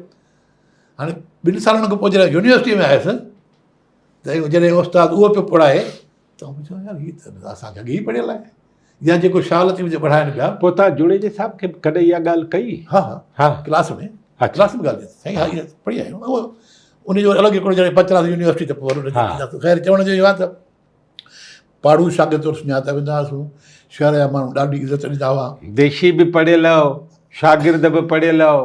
هاڻي ٻن سالن کان پوء جڏهن يونيورسٽيء ۾ آيس ته جڏهن استاد اهو پيو پڙهائي ته مون چيو يار هي ته اسان کي اڳي ئي پڙهيل آهي يا جيڪو شاهه لطيف جي پڙهائن پيا. پوء توهان جوڻيجي صاحب کي به ڪڏهن اها ڳالهه ڪئي؟ ها ها ڪلاس ۾ ڪلاس ۾ ڳالهه ڪئي سائين ها اها پڙهي آيا آهيون. اهو ان جو الڳ هڪڙو جڏهن پهچنداسين يونيورسٽي ته پوء وري خير چوڻ جو اهو آهي ته پاڙو شاگرد طور سڃاتا ويندا هئاسون. شهر جا ماڻهو ڏاڍي عزت ڏيندا هئا. ديشي به پڙهيل هئو، شاگرد به پڙهيل هئو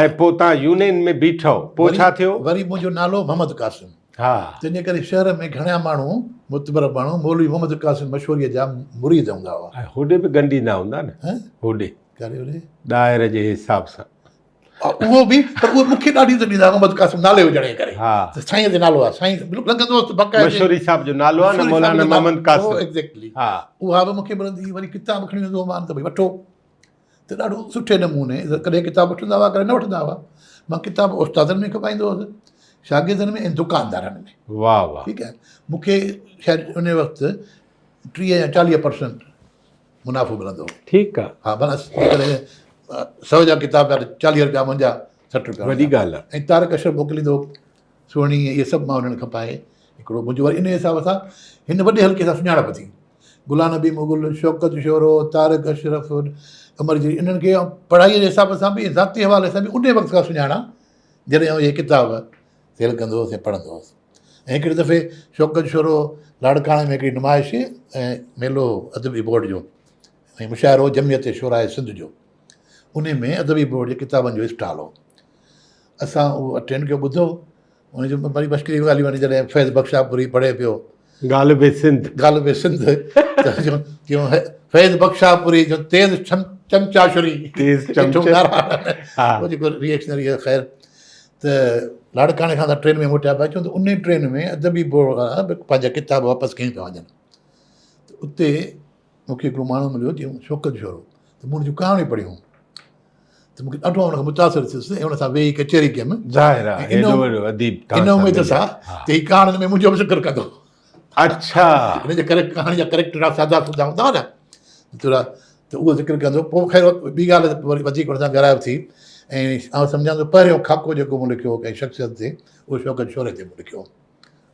۽ پوء توهان يونين ۾ بيٺؤ، پوء ڇا ٿيو؟ وري منهنجو نالو محمد قاسم، ها. تنهن جي ڪري شهر ۾ گهڻا ماڻهو معتبر ماڻهو مولوي محمد قاسم مشوريء جا مريد هوندا هئا. ۽ هوڏي به ڳنڍيندا هوندا نه؟ هوڏي. ڪهڙي هوڏي؟ ڏاهر جي حساب سان. اهو به پر اهو مون کي ڏاڍي عزت ڏيندا محمد قاسم نالي هجڻ جي ڪري ها ته سائين جو نالو آهي سائين بلڪل لڳندو هو ته باقاعده مشوري صاحب جو نالو آهي نه مولانا محمد قاسم ايگزيڪٽلي ها اها به مون کي ملندي هئي وري ڪتاب کڻي ويندو هومان ته ڀئي وٺو ته ڏاڍو سٺي نموني ڪڏهن ڪتاب وٺندا هئا ڪڏهن نه وٺندا هئا مان ڪتاب استادن ۾ کپائيندو هوس شاگردن ۾ ۽ دڪاندارن ۾ واهه واهه ٺيڪ آهي مون کي شايد ان وقت 30 يا 40 پرسنٽ منافعو ملندو هو. ٺيڪ آ. ها معنيٰ جيڪڏهن سئو جا ڪتاب پيا ته 40 رپيا منهنجا 60 رپيا وڏي ڳالهه آ. ۽ طارق اشرف موڪليندو هو سهڻي اهي سڀ مان انهن کان پائي هڪڙو منهنجو وري انهي حساب سان هن وڏي حلقي سان سڃاڻپ ٿي. غلام نبي مغل، شوڪت شورو، طارق اشرف، عمر جي انهن کي آئون پڙهائيء جي حساب سان به ۽ ذاتي حوالي سان به انهي وقت کان سڃاڻان جڏهن آئون اهي ڪتاب سيل ڪندو هوس ۽ پڙهندو هوس. ۽ هڪڙي دفعي شوڪت شورو لاڙڪاڻي ۾ هڪڙي نمائش ۽ ميلو هو ادبي بورڊ جو ۽ مشاعرو هو جمعيت شعراء سنڌ جو انهي ۾ ادبي بورڊ جي ڪتابن جو اسٽال هو اسان اهو اٽينڊ ڪيو ٻڌو ان جو وري مشڪري ڳالهيون وري جڏهن فيض بخشاپوري پڙهي پيو غالب سنڌ غالب سنڌ ته فيض بخشاپوري جو تيز چمچاشري تيز چمچا ها جيڪو ريئڪشنري خير ته لاڙڪاڻي کان اسان ٽرين ۾ موٽيا پيا اچون ته انهي ٽرين ۾ ادبي بورڊ وارا به پنهنجا ڪتاب واپس کڻي پيا وڃن ته اتي مون کي هڪڙو ماڻهو مليو جيئن شوڪت شورو ته مون ان جون ڪهاڻيون پڙهيون ته مون کي ڏاڍو ان کان متاثر ٿيس ۽ ان سان ويهي ڪچهري ڪيم. ظاهر آهي ايڏو وڏو اديب ان اميد سان ته هي ڪهاڻين ۾ منهنجو به ذڪر ڪندو. اڇا. هن جي ڪري ڪهاڻي جا ڪريڪٽر سادا سودا هوندا هئا نه ٿورا ته اهو ذڪر ڪندو پوء خير ٻي ڳالهه وري وڌيڪ هن سان گهرائپ ٿي ۽ آئون سمجهان ٿو پهريون خاڪو جيڪو مون لکيو هو ڪنهن شخصيت تي اهو شوڪت شوري تي مون لکيو هو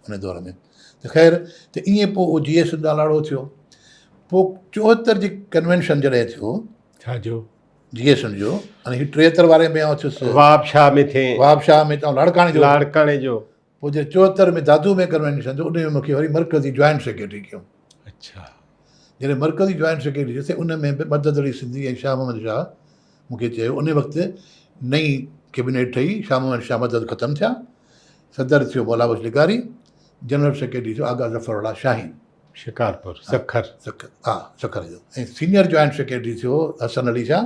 ان دور ۾ ته خير ته ائين پوء اهو جي ايس سنڌ لاڙو ٿيو پوء 74 جي ڪنوينشن جڏهن ٿيو ڇا جو جي ايس سنڌ جو ۽ هي 73 واري ۾ آئون ٿيس وهاب شاهه ۾ ٿئين وهاب شاهه ۾ ته آئون لاڙڪاڻي جو لاڙڪاڻي جو پوء جڏهن 74 ۾ دادو ۾ ڪنوينشن ٿيو ان ۾ مون کي وري مرڪزي جوائنٽ سيڪريٽري ڪيو. اڇا. جڏهن مرڪزي جوائنٽ سيڪريٽري ٿيس ان ۾ به مدد علي سنڌي ۽ شاهه محمد شاهه مون کي چيو ان وقت نئين ڪيبنيٽ ٺهي شاهه محمد شاهه مدد ختم ٿيا صدر ٿيو مولا بخش لغاري جنرل سيڪريٽري ٿيو آغا ظفر الله شاهين. شڪارپور سکر. سکر ها سکر جو ۽ سينئر جوائنٽ سيڪريٽري ٿيو حسن علي شاهه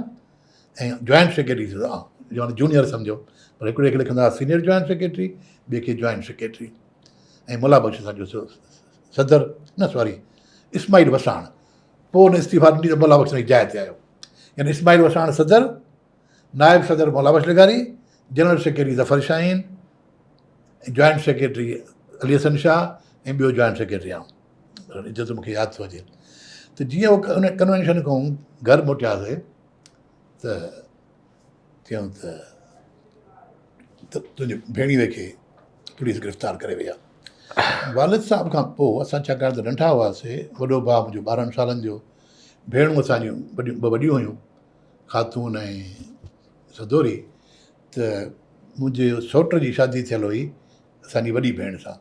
۽ جوائنٽ سيڪريٽري ٿيو آ يعني جونيئر سمجهو پر هڪڙي کي لکندا هئا سينئر جوائنٽ سيڪريٽري ٻئي کي جوائنٽ سيڪريٽري ۽ مولا بخش اسان جو ٿيو صدر نه سوري اسماعيل وساڻ پوء ان استعيفا ڏني ته مولا بخش جي جاء تي آيو يعني اسماعيل وساڻ صدر نائب صدر مولا بخش لغاري general secretary Zafar Shaheen joint secretary Ali Hassan Shah ۽ ٻيو جوائنٽ سيڪريٽري آئون. عزت مون کي ياد ٿو اچي ته جيئن هو ان ڪنوينشن کان گهر موٽياسي ته چيائون ته تنهنجي ڀيڻيوي کي پوليس گرفتار ڪري وئي آهي. والد صاحب کان پوء اسان ڇاڪاڻ ته ننڍا هئاسي، وڏو ڀاء منهنجو 12 سالن جو، ڀيڻون اسان جون وڏيون ٻه وڏيون هيون، خاتون ۽ سدوري، ته منهنجي سئوٽ جي شادي ٿيل هئي اسان جي وڏي ڀيڻ سان،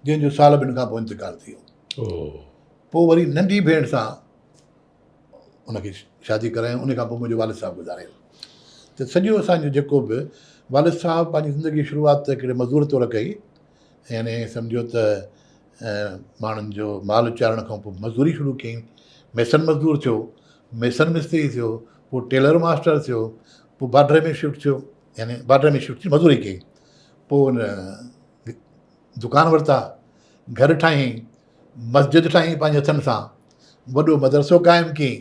جنهن جو سال ٻن کان پوء انتقال ٿي ويو. پوء وري ننڍي ڀيڻ سان ان کي شادي ڪرايائون، ان کان پوء منهنجو والد صاحب گذاري ويو. ته سڄو اسان جو جيڪو به والد صاحب پنهنجي زندگي جي شروعات ته هڪڙي مزدور طور ڪئي، يعني سمجهو ته ماڻهن جو مال چارڻ کان پوء مزدوري شروع ڪيائين، ميسن مزدور ٿيو، ميسن مستري ٿيو، پوء ٽيلر ماسٽر ٿيو، پوء بارڊر ۾ شفٽ ٿيو، يعني بارڊر ۾ شفٽ ٿي مزدوري ڪئي، پوء ان دڪان ورتا، گهر ٺاهيائين، مسجد ٺاهيائين پنهنجي هٿن سان، وڏو مدرسو قائم ڪيائين،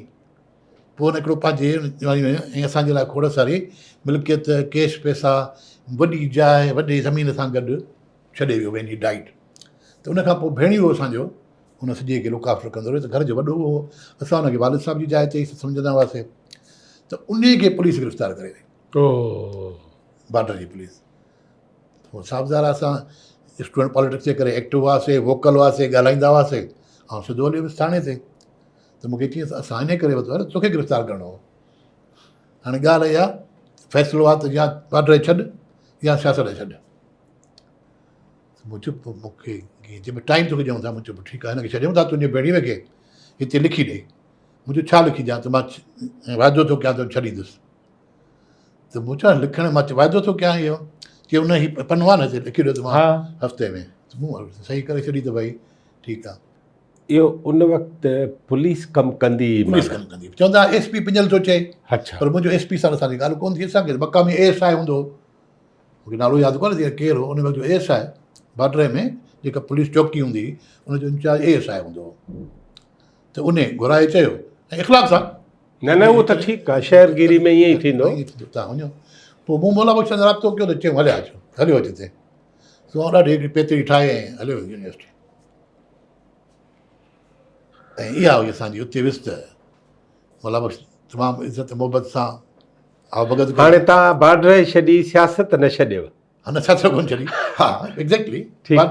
پوء هن هڪڙو پنهنجي ۽ اسان جي لاء کوڙ ساري ملڪيت، ڪيش پئسا، وڏي جاء، وڏي زمين سان گڏ ڇڏي ويو وين هي ڊائيڊ. ته ان کان پوء ڀيڻيو اسان جو ان سڄي کي لڪ آفٽر ڪندو رهيو ته گهر جو وڏو هو، اسان ان کي والد صاحب جي جاء تي ئي سمجهندا هئاسين ته انهي کي پوليس گرفتار ڪري وئي. بارڊر جي پوليس. پوء صاحب ظاهر آهي اسان اسٽوڊنٽ پاليٽڪس جي ڪري ايڪٽو هئاسي، ووڪل هئاسي، ڳالهائيندا هئاسي. آئون سڌو هليو ويس ٿاڻي تي ته مون کي چيس اسان انهي ڪري ورتو آهي توکي گرفتار ڪرڻو هو. هاڻي ڳالهه اها فيصلو آهي ته يا بارڊر ڇڏ يا سياست ڇڏ. مون چيو پوء مون کي ڪيئن چي ٽائيم توکي ڏيون ٿا. مون چيو ٺيڪ آهي هن کي ڇڏيون ٿا تنهنجي ڀيڻيء کي هتي لکي ڏي. مون چيو ڇا لکي ڏيان ته مان وعدو ٿو ڪيان ته ڇڏيندس. ته مون چيو لکڻ مان وعدو ٿو ڪيان اهو چي ان هي پنو آهي نه هتي لکي ڏيو ته مان هفتي ۾ ته مون صحيح ڪري ڇڏي ته ڀئي ٺيڪ آهي. اهو ان وقت پوليس ڪم ڪندي هئي پوليس ڪم ڪندي هئي چوندا ايس پي پنجل ٿو چئي. اڇا. پر منهنجو ايس پي سان اسان جي ڳالهه ڪونه ٿي اسان کي مقامي اي ايس I هوندو هو مون کي نالو ياد ڪونهي ته ڪير هو ان وقت جو اي ايس I border ۾ جيڪا پوليس چوڪي هوندي هئي ان جو انچارج اي ايس I هوندو هو ته ان گهرائي چيو ۽ اخلاق سان نه نه اهو ته ٺيڪ آهي شهرگيري ۾ ائين ئي ٿيندو. ائين ٿيندو تان وڃو پوء مون مولا بخش سان رابطو ڪيو ته چيم هليا اچو هليو اچ هتي سو آئون ڏاڍي هڪڙي پيتڙي ٺاهي ۽ هليو ويس يونيورسٽي ۽ اها هئي اسان جي اتي ويس ته مولا بخش تمام عزت محبت سان آء ڀڳت ڪئي. هاڻي توهان بارڊر ڇڏي سياست نه ڇڏيو. ها نه سياست ڪونه ڇڏي ها ايگزيڪٽلي ٺيڪ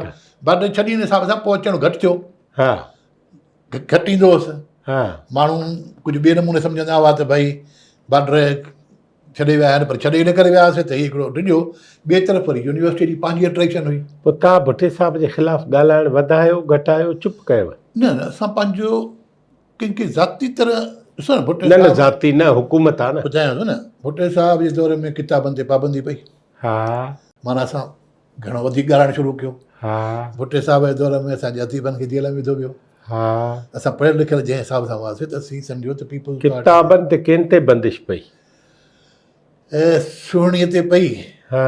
بارڊر ڇڏي ان حساب سان پوء اچڻ گهٽ ٿيو. ها گهٽ ايندو هوس. ها ماڻهو ڪجهه ٻئي نموني سمجهندا هئا ته ڀئي بارڊر ڇڏي ويا آهن پر ڇڏي ان ڪري ويا هئاسين ته هي هڪڙو ڊڄو. ٻئي طرف وري يونيورسٽي جي پنهنجي اٽريڪشن هئي. پوء توهان ڀٽي صاحب جي خلاف ڳالهائڻ وڌايو گهٽايو چپ ڪيو؟ نه نه اسان پنهنجو ڪنهن کي ذاتي طرح ڏسو نه ڀٽي نه نه ذاتي نه حڪومت آ نه. ٻڌايان ٿو نه ڀٽي صاحب جي دور ۾ ڪتابن تي پابندي پئي. ها. معنيٰ اسان گهڻو وڌيڪ ڳالهائڻ شروع ڪيو. ها. ڀٽي صاحب جي دور ۾ اسان جي اديبن کي جيل ۾ وڌو ويو. ها. اسان پڙهيل لکيل جنهن حساب سان هئاسين ته اسين سمجهيو ته پيپلز پارٽي. ڪتابن تي ڪنهن تي بندش پئي؟ سهڻيء تي پئي. ها.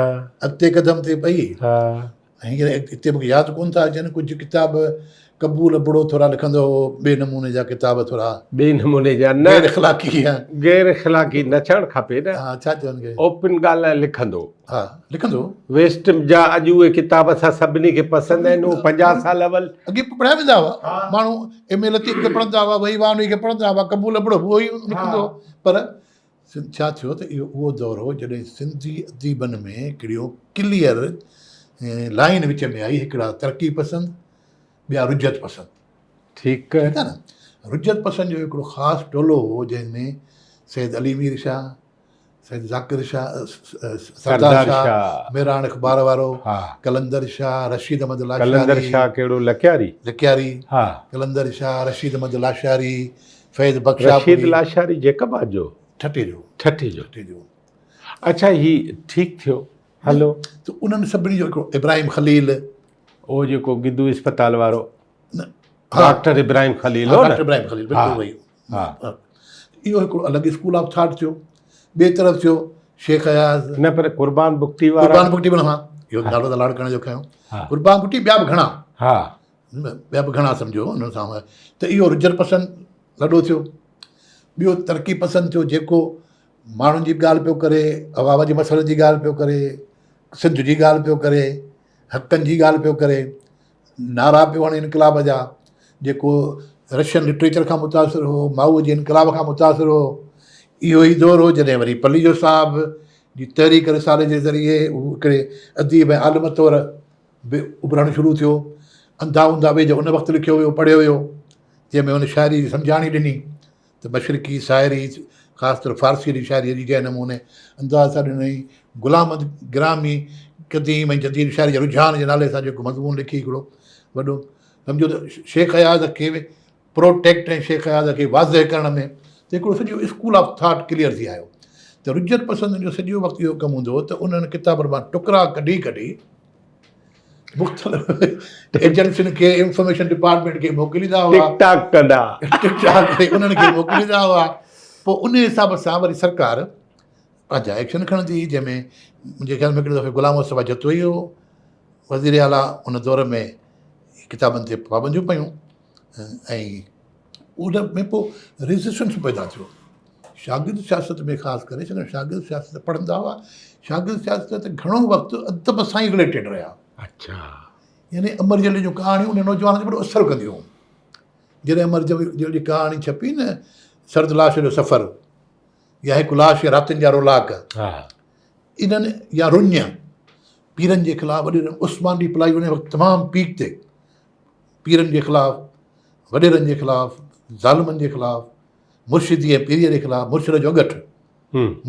اڳتي قدم تي پئي. ها. هينئر هتي مون کي ياد ڪونه ٿا اچن ڪجهه ڪتاب قبول ابڙو ٿورا لکندو هو ٻئي نموني جا ڪتاب ٿورا ٻئي نموني جا نه غير اخلاقي يا غير اخلاقي نه چوڻ کپي نه ها ڇا چون کي اوپن ڳالهه لکندو ها لکندو ويسٽ جا اڄ اهي ڪتاب اسان سڀني کي پسند آهن اهي 50 سال اول اڳي پڙهيا ويندا هئا ماڻهو ايم اي لطيف کي پڙهندا هئا وحي وانوي کي پڙهندا هئا قبول ابڙو به اهو ئي لکندو هو پر ڇا ٿيو ته اهو اهو دور هو جڏهن سنڌي اديبن ۾ هڪڙيو ڪليئر لائين وچ ۾ آئي هڪڙا ترقي پسند ٻيا رجعت پسند. ٺيڪ آهي نه. رجعت پسند جو هڪڙو خاص ٽولو هو جنهن ۾ سيد علي مير شاهه، سيد ذاڪر شاهه، سردار شاهه، مهراڻ اخبار وارو، قلندر شاهه، رشيد احمد لاشاري. قلندر شاهه ڪهڙو لڪياري؟ لڪياري. ها. قلندر شاهه، رشيد احمد لاشاري، فيض بخشاپوري. رشيد لاشاري جيڪب آباد جو؟ ٺٽي جو. ٺٽي جو. ٺٽي جو. اڇا هي ٺيڪ ٿيو هلو. ته انهن سڀني جو هڪڙو ابراهيم خليل. اهو جيڪو گدو اسپتال وارو. نه. ڊاڪٽر ابراهيم خليل هو نه؟ ڊاڪٽر ابراهيم خليل بلڪل اهو ئي. ها. اهو هڪڙو الڳ اسڪول آف ٿاٽ ٿيو. ٻئي طرف ٿيو شيخ اياز. نه پر قربان بگٽي وارا. قربان بگٽي به ها اهو نالو ته لاڙڪاڻي جو کنيو. قربان بگٽي ٻيا به گهڻا. ها. ٻيا به گهڻا سمجهو انهن سان هئا ته اهو رجعت پسند لڏو ٿيو. ٻيو ترقي پسند ٿيو جيڪو ماڻهن جي به ڳالهه پيو ڪري، عوام جي مسئلن جي ڳالهه پيو ڪري، سنڌ جي ڳالهه پيو ڪري، حقن جي ڳالهه پيو ڪري. نعرا پيو هڻي انقلاب جا، جيڪو رشين لٽريچر کان متاثر هو، مائوء جي انقلاب کان متاثر هو. اهو ئي دور هو جڏهن وري پليجو صاحب جي تحريڪ رسالي جي ذريعي هو هڪڙي اديب ۽ عالم طور به اڀرڻ شروع ٿيو. انڌا اونڌا ويج ان وقت لکيو ويو، پڙهيو ويو، جنهن ۾ هن شاعريء جي سمجهاڻي ڏني ته مشرقي شاعري خاص طور فارسيء جي شاعريء جي جنهن نموني انداز سان ڏنائين. غلام محمد گرامي قديم ۽ جديد شاعريء جي رجحان جي نالي سان جيڪو مضمون لکي هڪڙو وڏو سمجهو ته شيخ اياز کي پروٽيڪٽ ۽ شيخ اياز کي واضح ڪرڻ ۾ ته هڪڙو سڄو اسڪول آف ٿاٽ ڪليئر ٿي آيو ته رجعت پسندن جو سڄو وقت اهو ڪم هوندو هو ته انهن ڪتابن مان ٽڪرا ڪڍي ڪڍي مختلف ايجنسين کي انفارميشن ڊپارٽمينٽ کي موڪليندا هئا ٽڪ ٽاڪ ڪندا ٽڪ ٽاڪ ڪري انهن کي موڪليندا هئا پوء ان حساب سان وري سرڪار پنهنجا ايڪشن کڻندي هئي جنهن ۾ منهنجي خيال ۾ هڪڙي دفعي غلام مصطفيٰ جتوئي هو وزير اعليٰ ان دور ۾ ڪتابن تي پابنديون پيون ۽ ان ۾ پوء ريزسٽنس پيدا ٿيو شاگرد سياست ۾ خاص ڪري ڇاڪاڻ شاگرد سياست پڙهندا هئا شاگرد سياست ته گهڻو وقت ادب سان ئي رليٽيڊ رهيا اچھا يعني امر جليل جون ڪهاڻيون ان نوجوان تي وڏو اثر ڪنديون هيون جڏهن امر جليل جي ڪهاڻي ڇپي نه سرد لاش جو سفر يا هڪ لاش يا راتين جا رولاڪ انهن يا رڃ پيرن جي خلاف وڏي عثمان ڏيپلائي ان وقت تمام پيڪ تي پيرن جي خلاف، وڏيرن جي خلاف، ظالمن جي خلاف، مرشدي ۽ پيريء جي خلاف، مرشد جو اڳٺ،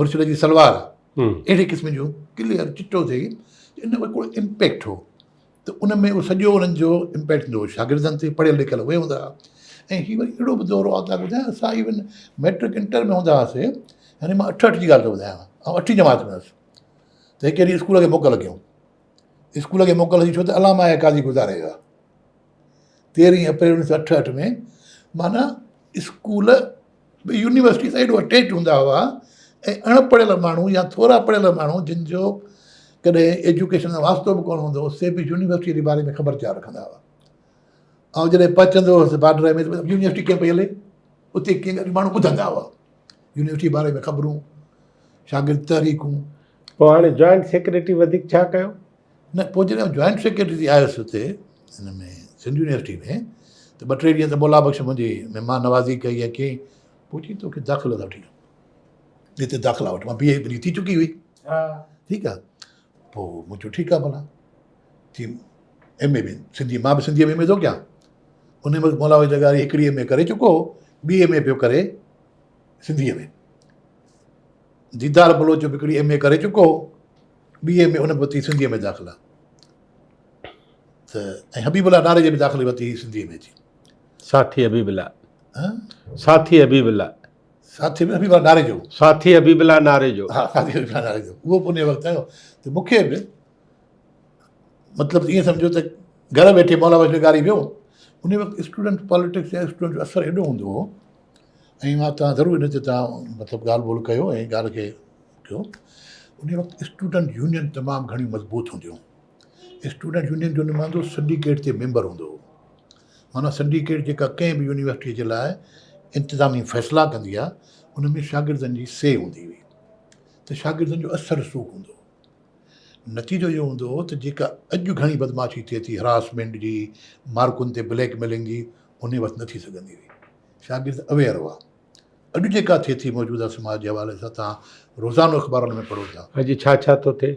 مرشد جي سلوار، اهڙي قسم جون ڪليئر چٽو ٿئي ان ۾ هڪڙو امپيڪٽ هو ته ان ۾ اهو سڄو انهن جو امپيڪٽ ٿيندو هو شاگردن تي پڙهيل لکيل اهي هوندا هئا ۽ هي وري اهڙو به دور هو آئون تهان کي ٻڌايان اسان ايون ميٽرڪ انٽر ۾ هوندا هئاسي يعني مان 68 جي ڳالهه ٿو ٻڌايان آئون اٺين جماعت ۾ هئس ته هڪ ڏينهن اسڪول کي موڪل ڪيون اسڪول کي موڪل ٿي ڇو ته علامه آء قاضي گذاري ويا تيرهين اپريل اڻويهه سو اٺهٺ ۾ معنيٰ اسڪول به يونيورسٽي سان ايڏو اٽيچ هوندا هئا ۽ اڻ پڙهيل ماڻهو يا ٿورا پڙهيل ماڻهو جن جو ڪڏهن ايجوڪيشن سان واسطو به ڪونه هوندو هو سي به يونيورسٽي جي باري ۾ خبر چار رکندا هئا آئون جڏهن پهچندو هوس بارڊر ۾ يونيورسٽي ڪيئن پئي هلي اتي ڪيئن ماڻهو ٻڌندا هئا يونيورسٽي باري ۾ خبرون شاگرد تحريڪون پوء هاڻي جوائنٽ سيڪريٽري وڌيڪ ڇا ڪيو؟ نه پوء جڏهن آئون جوائنٽ سيڪريٽري ٿي آيس هتي هن ۾ سنڌ يونيورسٽي ۾ ته ٻه ٽي ڏينهن ته مولا بخش منهنجي مهمان نوازي ڪئي ۽ ڪيائين پوء چيائين توکي داخلا ٿا وٺي ڏيون هتي داخلا وٺ مان بي اي منهنجي ٿي چڪي هئي ٺيڪ آهي پوء مون چيو ٺيڪ آهي ڀلا ٿي ايم اي به سنڌي مان به سنڌيء ۾ ايم اي ٿو ڪيان ان وقت مولا بخش لغاري هڪڙي ايم اي ڪري چڪو هو ٻي ايم اي پيو ڪري سنڌيء ۾ ديدار بلوچ به هڪڙي ايم اي ڪري چڪو هو، ٻي ايم اي ان به ورتي سنڌيء ۾ داخلا ته ۽ حبيب الله ناريجي به داخلي ورتي هئي سنڌيء ۾ اچي. ساٿي حبيب الله. ساٿي حبيب الله. ساٿي حبيب الله ناريجو. ساٿي حبيب الله ناريجو. ها ساٿي حبيب الله ناريجو اهو به ان وقت آيو ته مون کي به مطلب ائين سمجهو ته گهر ويٺي مولا بخش لغاري ويو ان وقت اسٽوڊنٽ پاليٽڪس يا اسٽوڊنٽ جو اثر ايڏو هوندو هو ۽ مان توهان ضرور ان تي توهان مطلب ڳالهه ٻولهه ڪيو ۽ ڳالهه کي ڪيو ان وقت اسٽوڊنٽ يونين تمام گهڻيون مضبوط هونديون اسٽوڊنٽ يونين جو نمائندو سنڊيڪيٽ تي ميمبر هوندو هو معنيٰ سنڊيڪيٽ جيڪا ڪنهن به يونيورسٽيء جي لاء انتظامي فيصلا ڪندي آهي ان ۾ شاگردن جي سي هوندي هئي ته شاگردن جو اثر رسوخ هوندو هو نتيجو اهو هوندو هو ته جيڪا اڄ گهڻي بدمعاشي ٿئي ٿي هراسمينٽ جي مارڪن تي بليڪ ميلنگ جي ان وقت نه ٿي سگهندي هئي شاگرد اويئر هئا. اڄ جيڪا ٿئي ٿي موجوده سماج جي حوالي سان توهان روزانو اخبارن ۾ پڙهو ٿا. اڄ ڇا ڇا ٿو ٿئي؟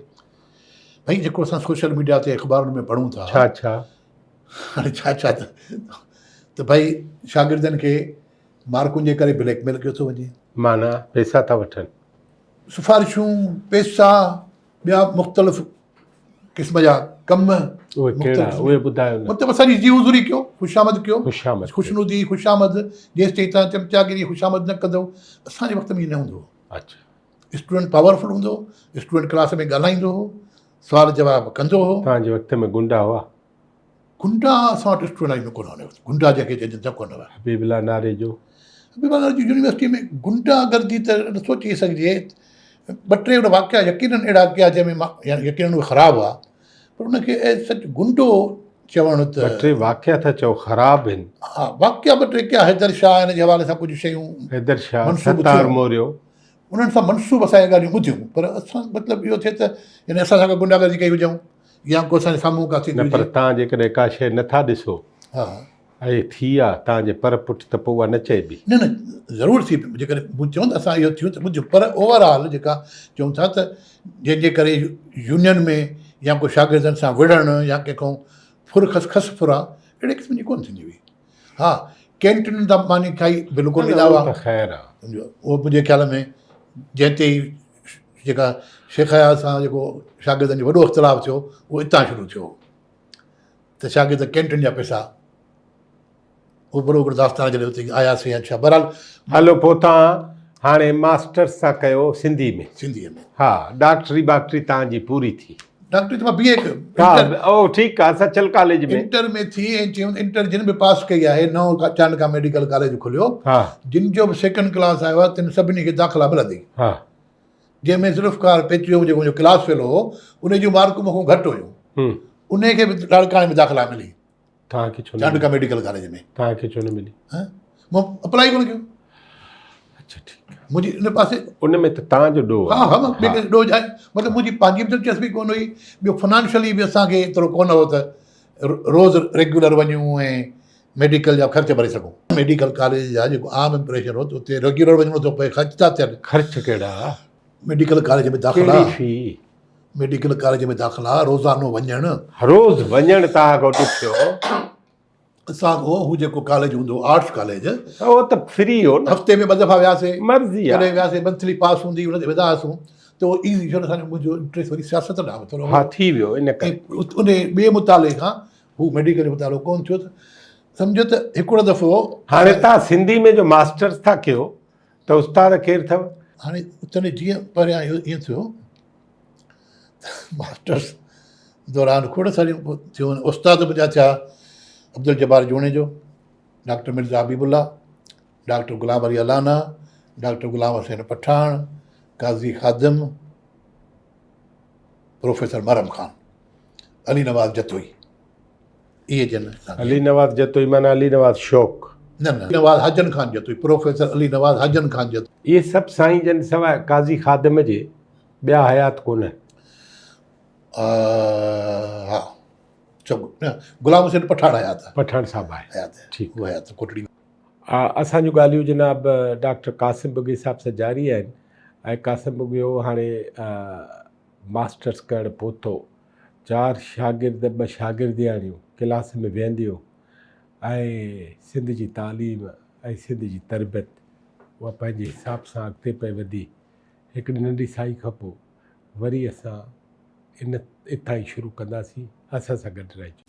ڀائي جيڪو اسان سوشل ميڊيا تي اخبارن ۾ پڙهون ٿا. ڇا ڇا؟ هاڻي ڇا ڇا ته ڀائي شاگردن کي مارڪن جي ڪري بليڪ ميل ڪيو ٿو وڃي. معنيٰ پئسا ٿا وٺن. سفارشون، پئسا، ٻيا مختلف قسم جا ڪم اهي ڪهڙا اهي ٻڌايو نه مطلب اسان جي جي حضوري ڪيو خوشامد ڪيو خوشامد خوشنودي خوشامد جيستائين توهان چمچاگيري خوشامد نه ڪندو اسان جي وقت ۾ نه هوندو هو اچھا اسٽوڊنٽ پاورفل هوندو هو اسٽوڊنٽ ڪلاس ۾ ڳالهائيندو هو سوال جواب ڪندو هو توهان جي وقت ۾ گنڊا هئا گنڊا اسان وٽ اسٽوڊنٽ آئي ۾ ڪونه هئا گنڊا جنهن کي چئجن ته ڪونه هئا حبيب الله ناريجو حبيب الله ناريجو يونيورسٽي ۾ گنڊا گردي ته نٿو چئي سگهجي ٻه ٽي ان واقعا يقينن اهڙا ڪيا جنهن ۾ يعني يقينن اهي خراب هئا پر ان کي ايز سچ گنڊو چوڻ ته ٻه ٽي واقعا ٿا چئو خراب آهن ها واقعا ٻه ٽي ڪيا حيدر شاهه ان جي حوالي سان ڪجهه شيون حيدر شاهه ستار موريو انهن سان منسوب اسان ڳالهيون ٻڌيون پر اسان مطلب اهو ٿئي ته يعني اسان سان گنڊا گردي ڪئي هجون يا ڪو اسان جي سامهون ڪا ٿيندي نه پر هجي. توهان جيڪڏهن ڪا شيء نه ٿا ڏسو ها. ۽ ٿي آ توهان جي پر پٺ ته پوء اها نه چئبي. نه نه ضرور ٿي جيڪڏهن مون چيو ته اسان اهو ٿيو ته ٻڌو پر اوور آل جيڪا چئون ٿا ته جنهن جي ڪري يونين ۾ يا ڪو شاگردن سان وڙهڻ يا ڪنهن کان ڦر کس کس ڦرا اهڙي قسم جي ڪونه ٿيندي هئي. ها ڪينٽين تان ماني کائي بلڪل نه ڏيندا اهو هئا. ته خير آ. سمجهو اهو منهنجي خيال ۾ جنهن تي جيڪا شيخ اياز سان جيڪو شاگردن جو وڏو اختلاف ٿيو اهو اتان شروع ٿيو هو ته شاگرد ڪينٽين جا پئسا اهو وڏو هڪڙو داستان جڏهن اتي آياسين يا ڇا بهرحال هلو پوء توهان هاڻي ماسٽرس ٿا ڪيو سنڌي ۾. سنڌيء ۾. ها ڊاڪٽري باڪٽري توهان جي پوري ٿي. ڊاڪٽري ته مان بي اي ڪيو. ها او ٺيڪ آ سچل ڪاليج ۾. انٽر ۾ ٿي ۽ چيم ته انٽر جن به پاس ڪئي آهي نئون چانڊڪا ميڊيڪل ڪاليج کليو ها. جن جو به سيڪنڊ ڪلاس آيو آهي تن سڀني کي داخلا ملندي. ها. جنهن ۾ ذوالفقار پيچوهو جيڪو منهنجو ڪلاس فيلو هو ان جون مارڪون مون کان گهٽ هيون. انهي کي به لاڙڪاڻي ۾ داخلا ملي. توهان کي ڇو نه چانڊڪا ميڊيڪل ڪاليج ۾. توهان کي ڇو نه ملي؟ ها مون اپلائي ڪونه ڪيو. اڇا ٺيڪ. منهنجي ان پاسي ان ۾ ته توهان جو ڏوهه ها ها ٻئي ڪنهن جو ڏوهه آهي مطلب منهنجي پنهنجي به دلچسپي ڪونه هئي ٻيو فنانشلي به اسان کي ايترو ڪونه هو ته روز ريگيولر وڃون ۽ ميڊيڪل جا خرچ ڀري سگهون. ميڊيڪل ڪاليج جا جيڪو عام امپريشن هو ته اتي ريگيولر وڃڻو ٿو پئي خرچ ٿا ٿين. خرچ ڪهڙا؟ ميڊيڪل ڪاليج ۾ داخلا. ڪهڙي في؟ ميڊيڪل ڪاليج ۾ داخلا، روزانو وڃڻ. روز وڃڻ توهان کان ڏکيو. اسان کان هو جيڪو ڪاليج هوندو هو آرٽس ڪاليج. اهو ته فري هو نه. هفتي ۾ ٻه دفعا وياسي. مرضي آ. ڪڏهن وياسي منٿلي پاس هوندي ان تي ويندا هئاسون ته اهو ايزي ڇو نه اسان جو منهنجو انٽريسٽ وري سياست ڏانهن به ٿورو هو. ها ٿي ويو ان ڪري. ۽ ان ٻئي مطالعي کان هو ميڊيڪل جو مطالعو ڪونه ٿيو ته سمجهو ته هڪڙو دفعو. هاڻي توهان سنڌي ۾ جو ماسٽرس ٿا ڪيو ته استاد ڪير اٿو؟ هاڻي تڏهن جيئن پهريان اهو ائين ٿيو ته ماسٽرس دوران کوڙ ساريون ٿيون استاد منهنجا ٿيا عبدالجبار جوڻيجو، ڊاڪٽر مرزا حبيب الله، doctor Ghulam Ali Allana, doctor Ghulam Hussain Pathan, Qazi Khadim, professor محرم خان، علي نواز جتوئي. اهي جن اسان کي. علي نواز جتوئي معنيٰ علي نواز شوق. نه نه علي نواز حاجن خان جتوئي، پروفيسر علي نواز حاجن خان جتوئي. اهي سڀ سائين جن سواء قاضي خادم جي ٻيا حيات ڪونهن. ها سڀ نه غلام حسين پٺاڻ حيات آهي. پٺاڻ صاحب آهي. حيات آهي. ٺيڪ. اهو حيات ڪوٽڙي ۾. اسان جون ڳالهيون جناب ڊاڪٽر قاسم ٻگهيي صاحب سان جاري آهن ۽ قاسم ٻگهيو هاڻي ماسٽرس ڪرڻ پهتو. چار شاگرد ٻه شاگردياڻيون ڪلاس ۾ ويهنديون ۽ سنڌ جي تعليم ۽ سنڌ جي تربيت اها پنهنجي حساب سان اڳتي پئي وڌي. هڪڙي ننڍي سائي کان پوء وري اسان ان اتان ئي شروع ڪنداسين. اسان سان گڏ رهجو.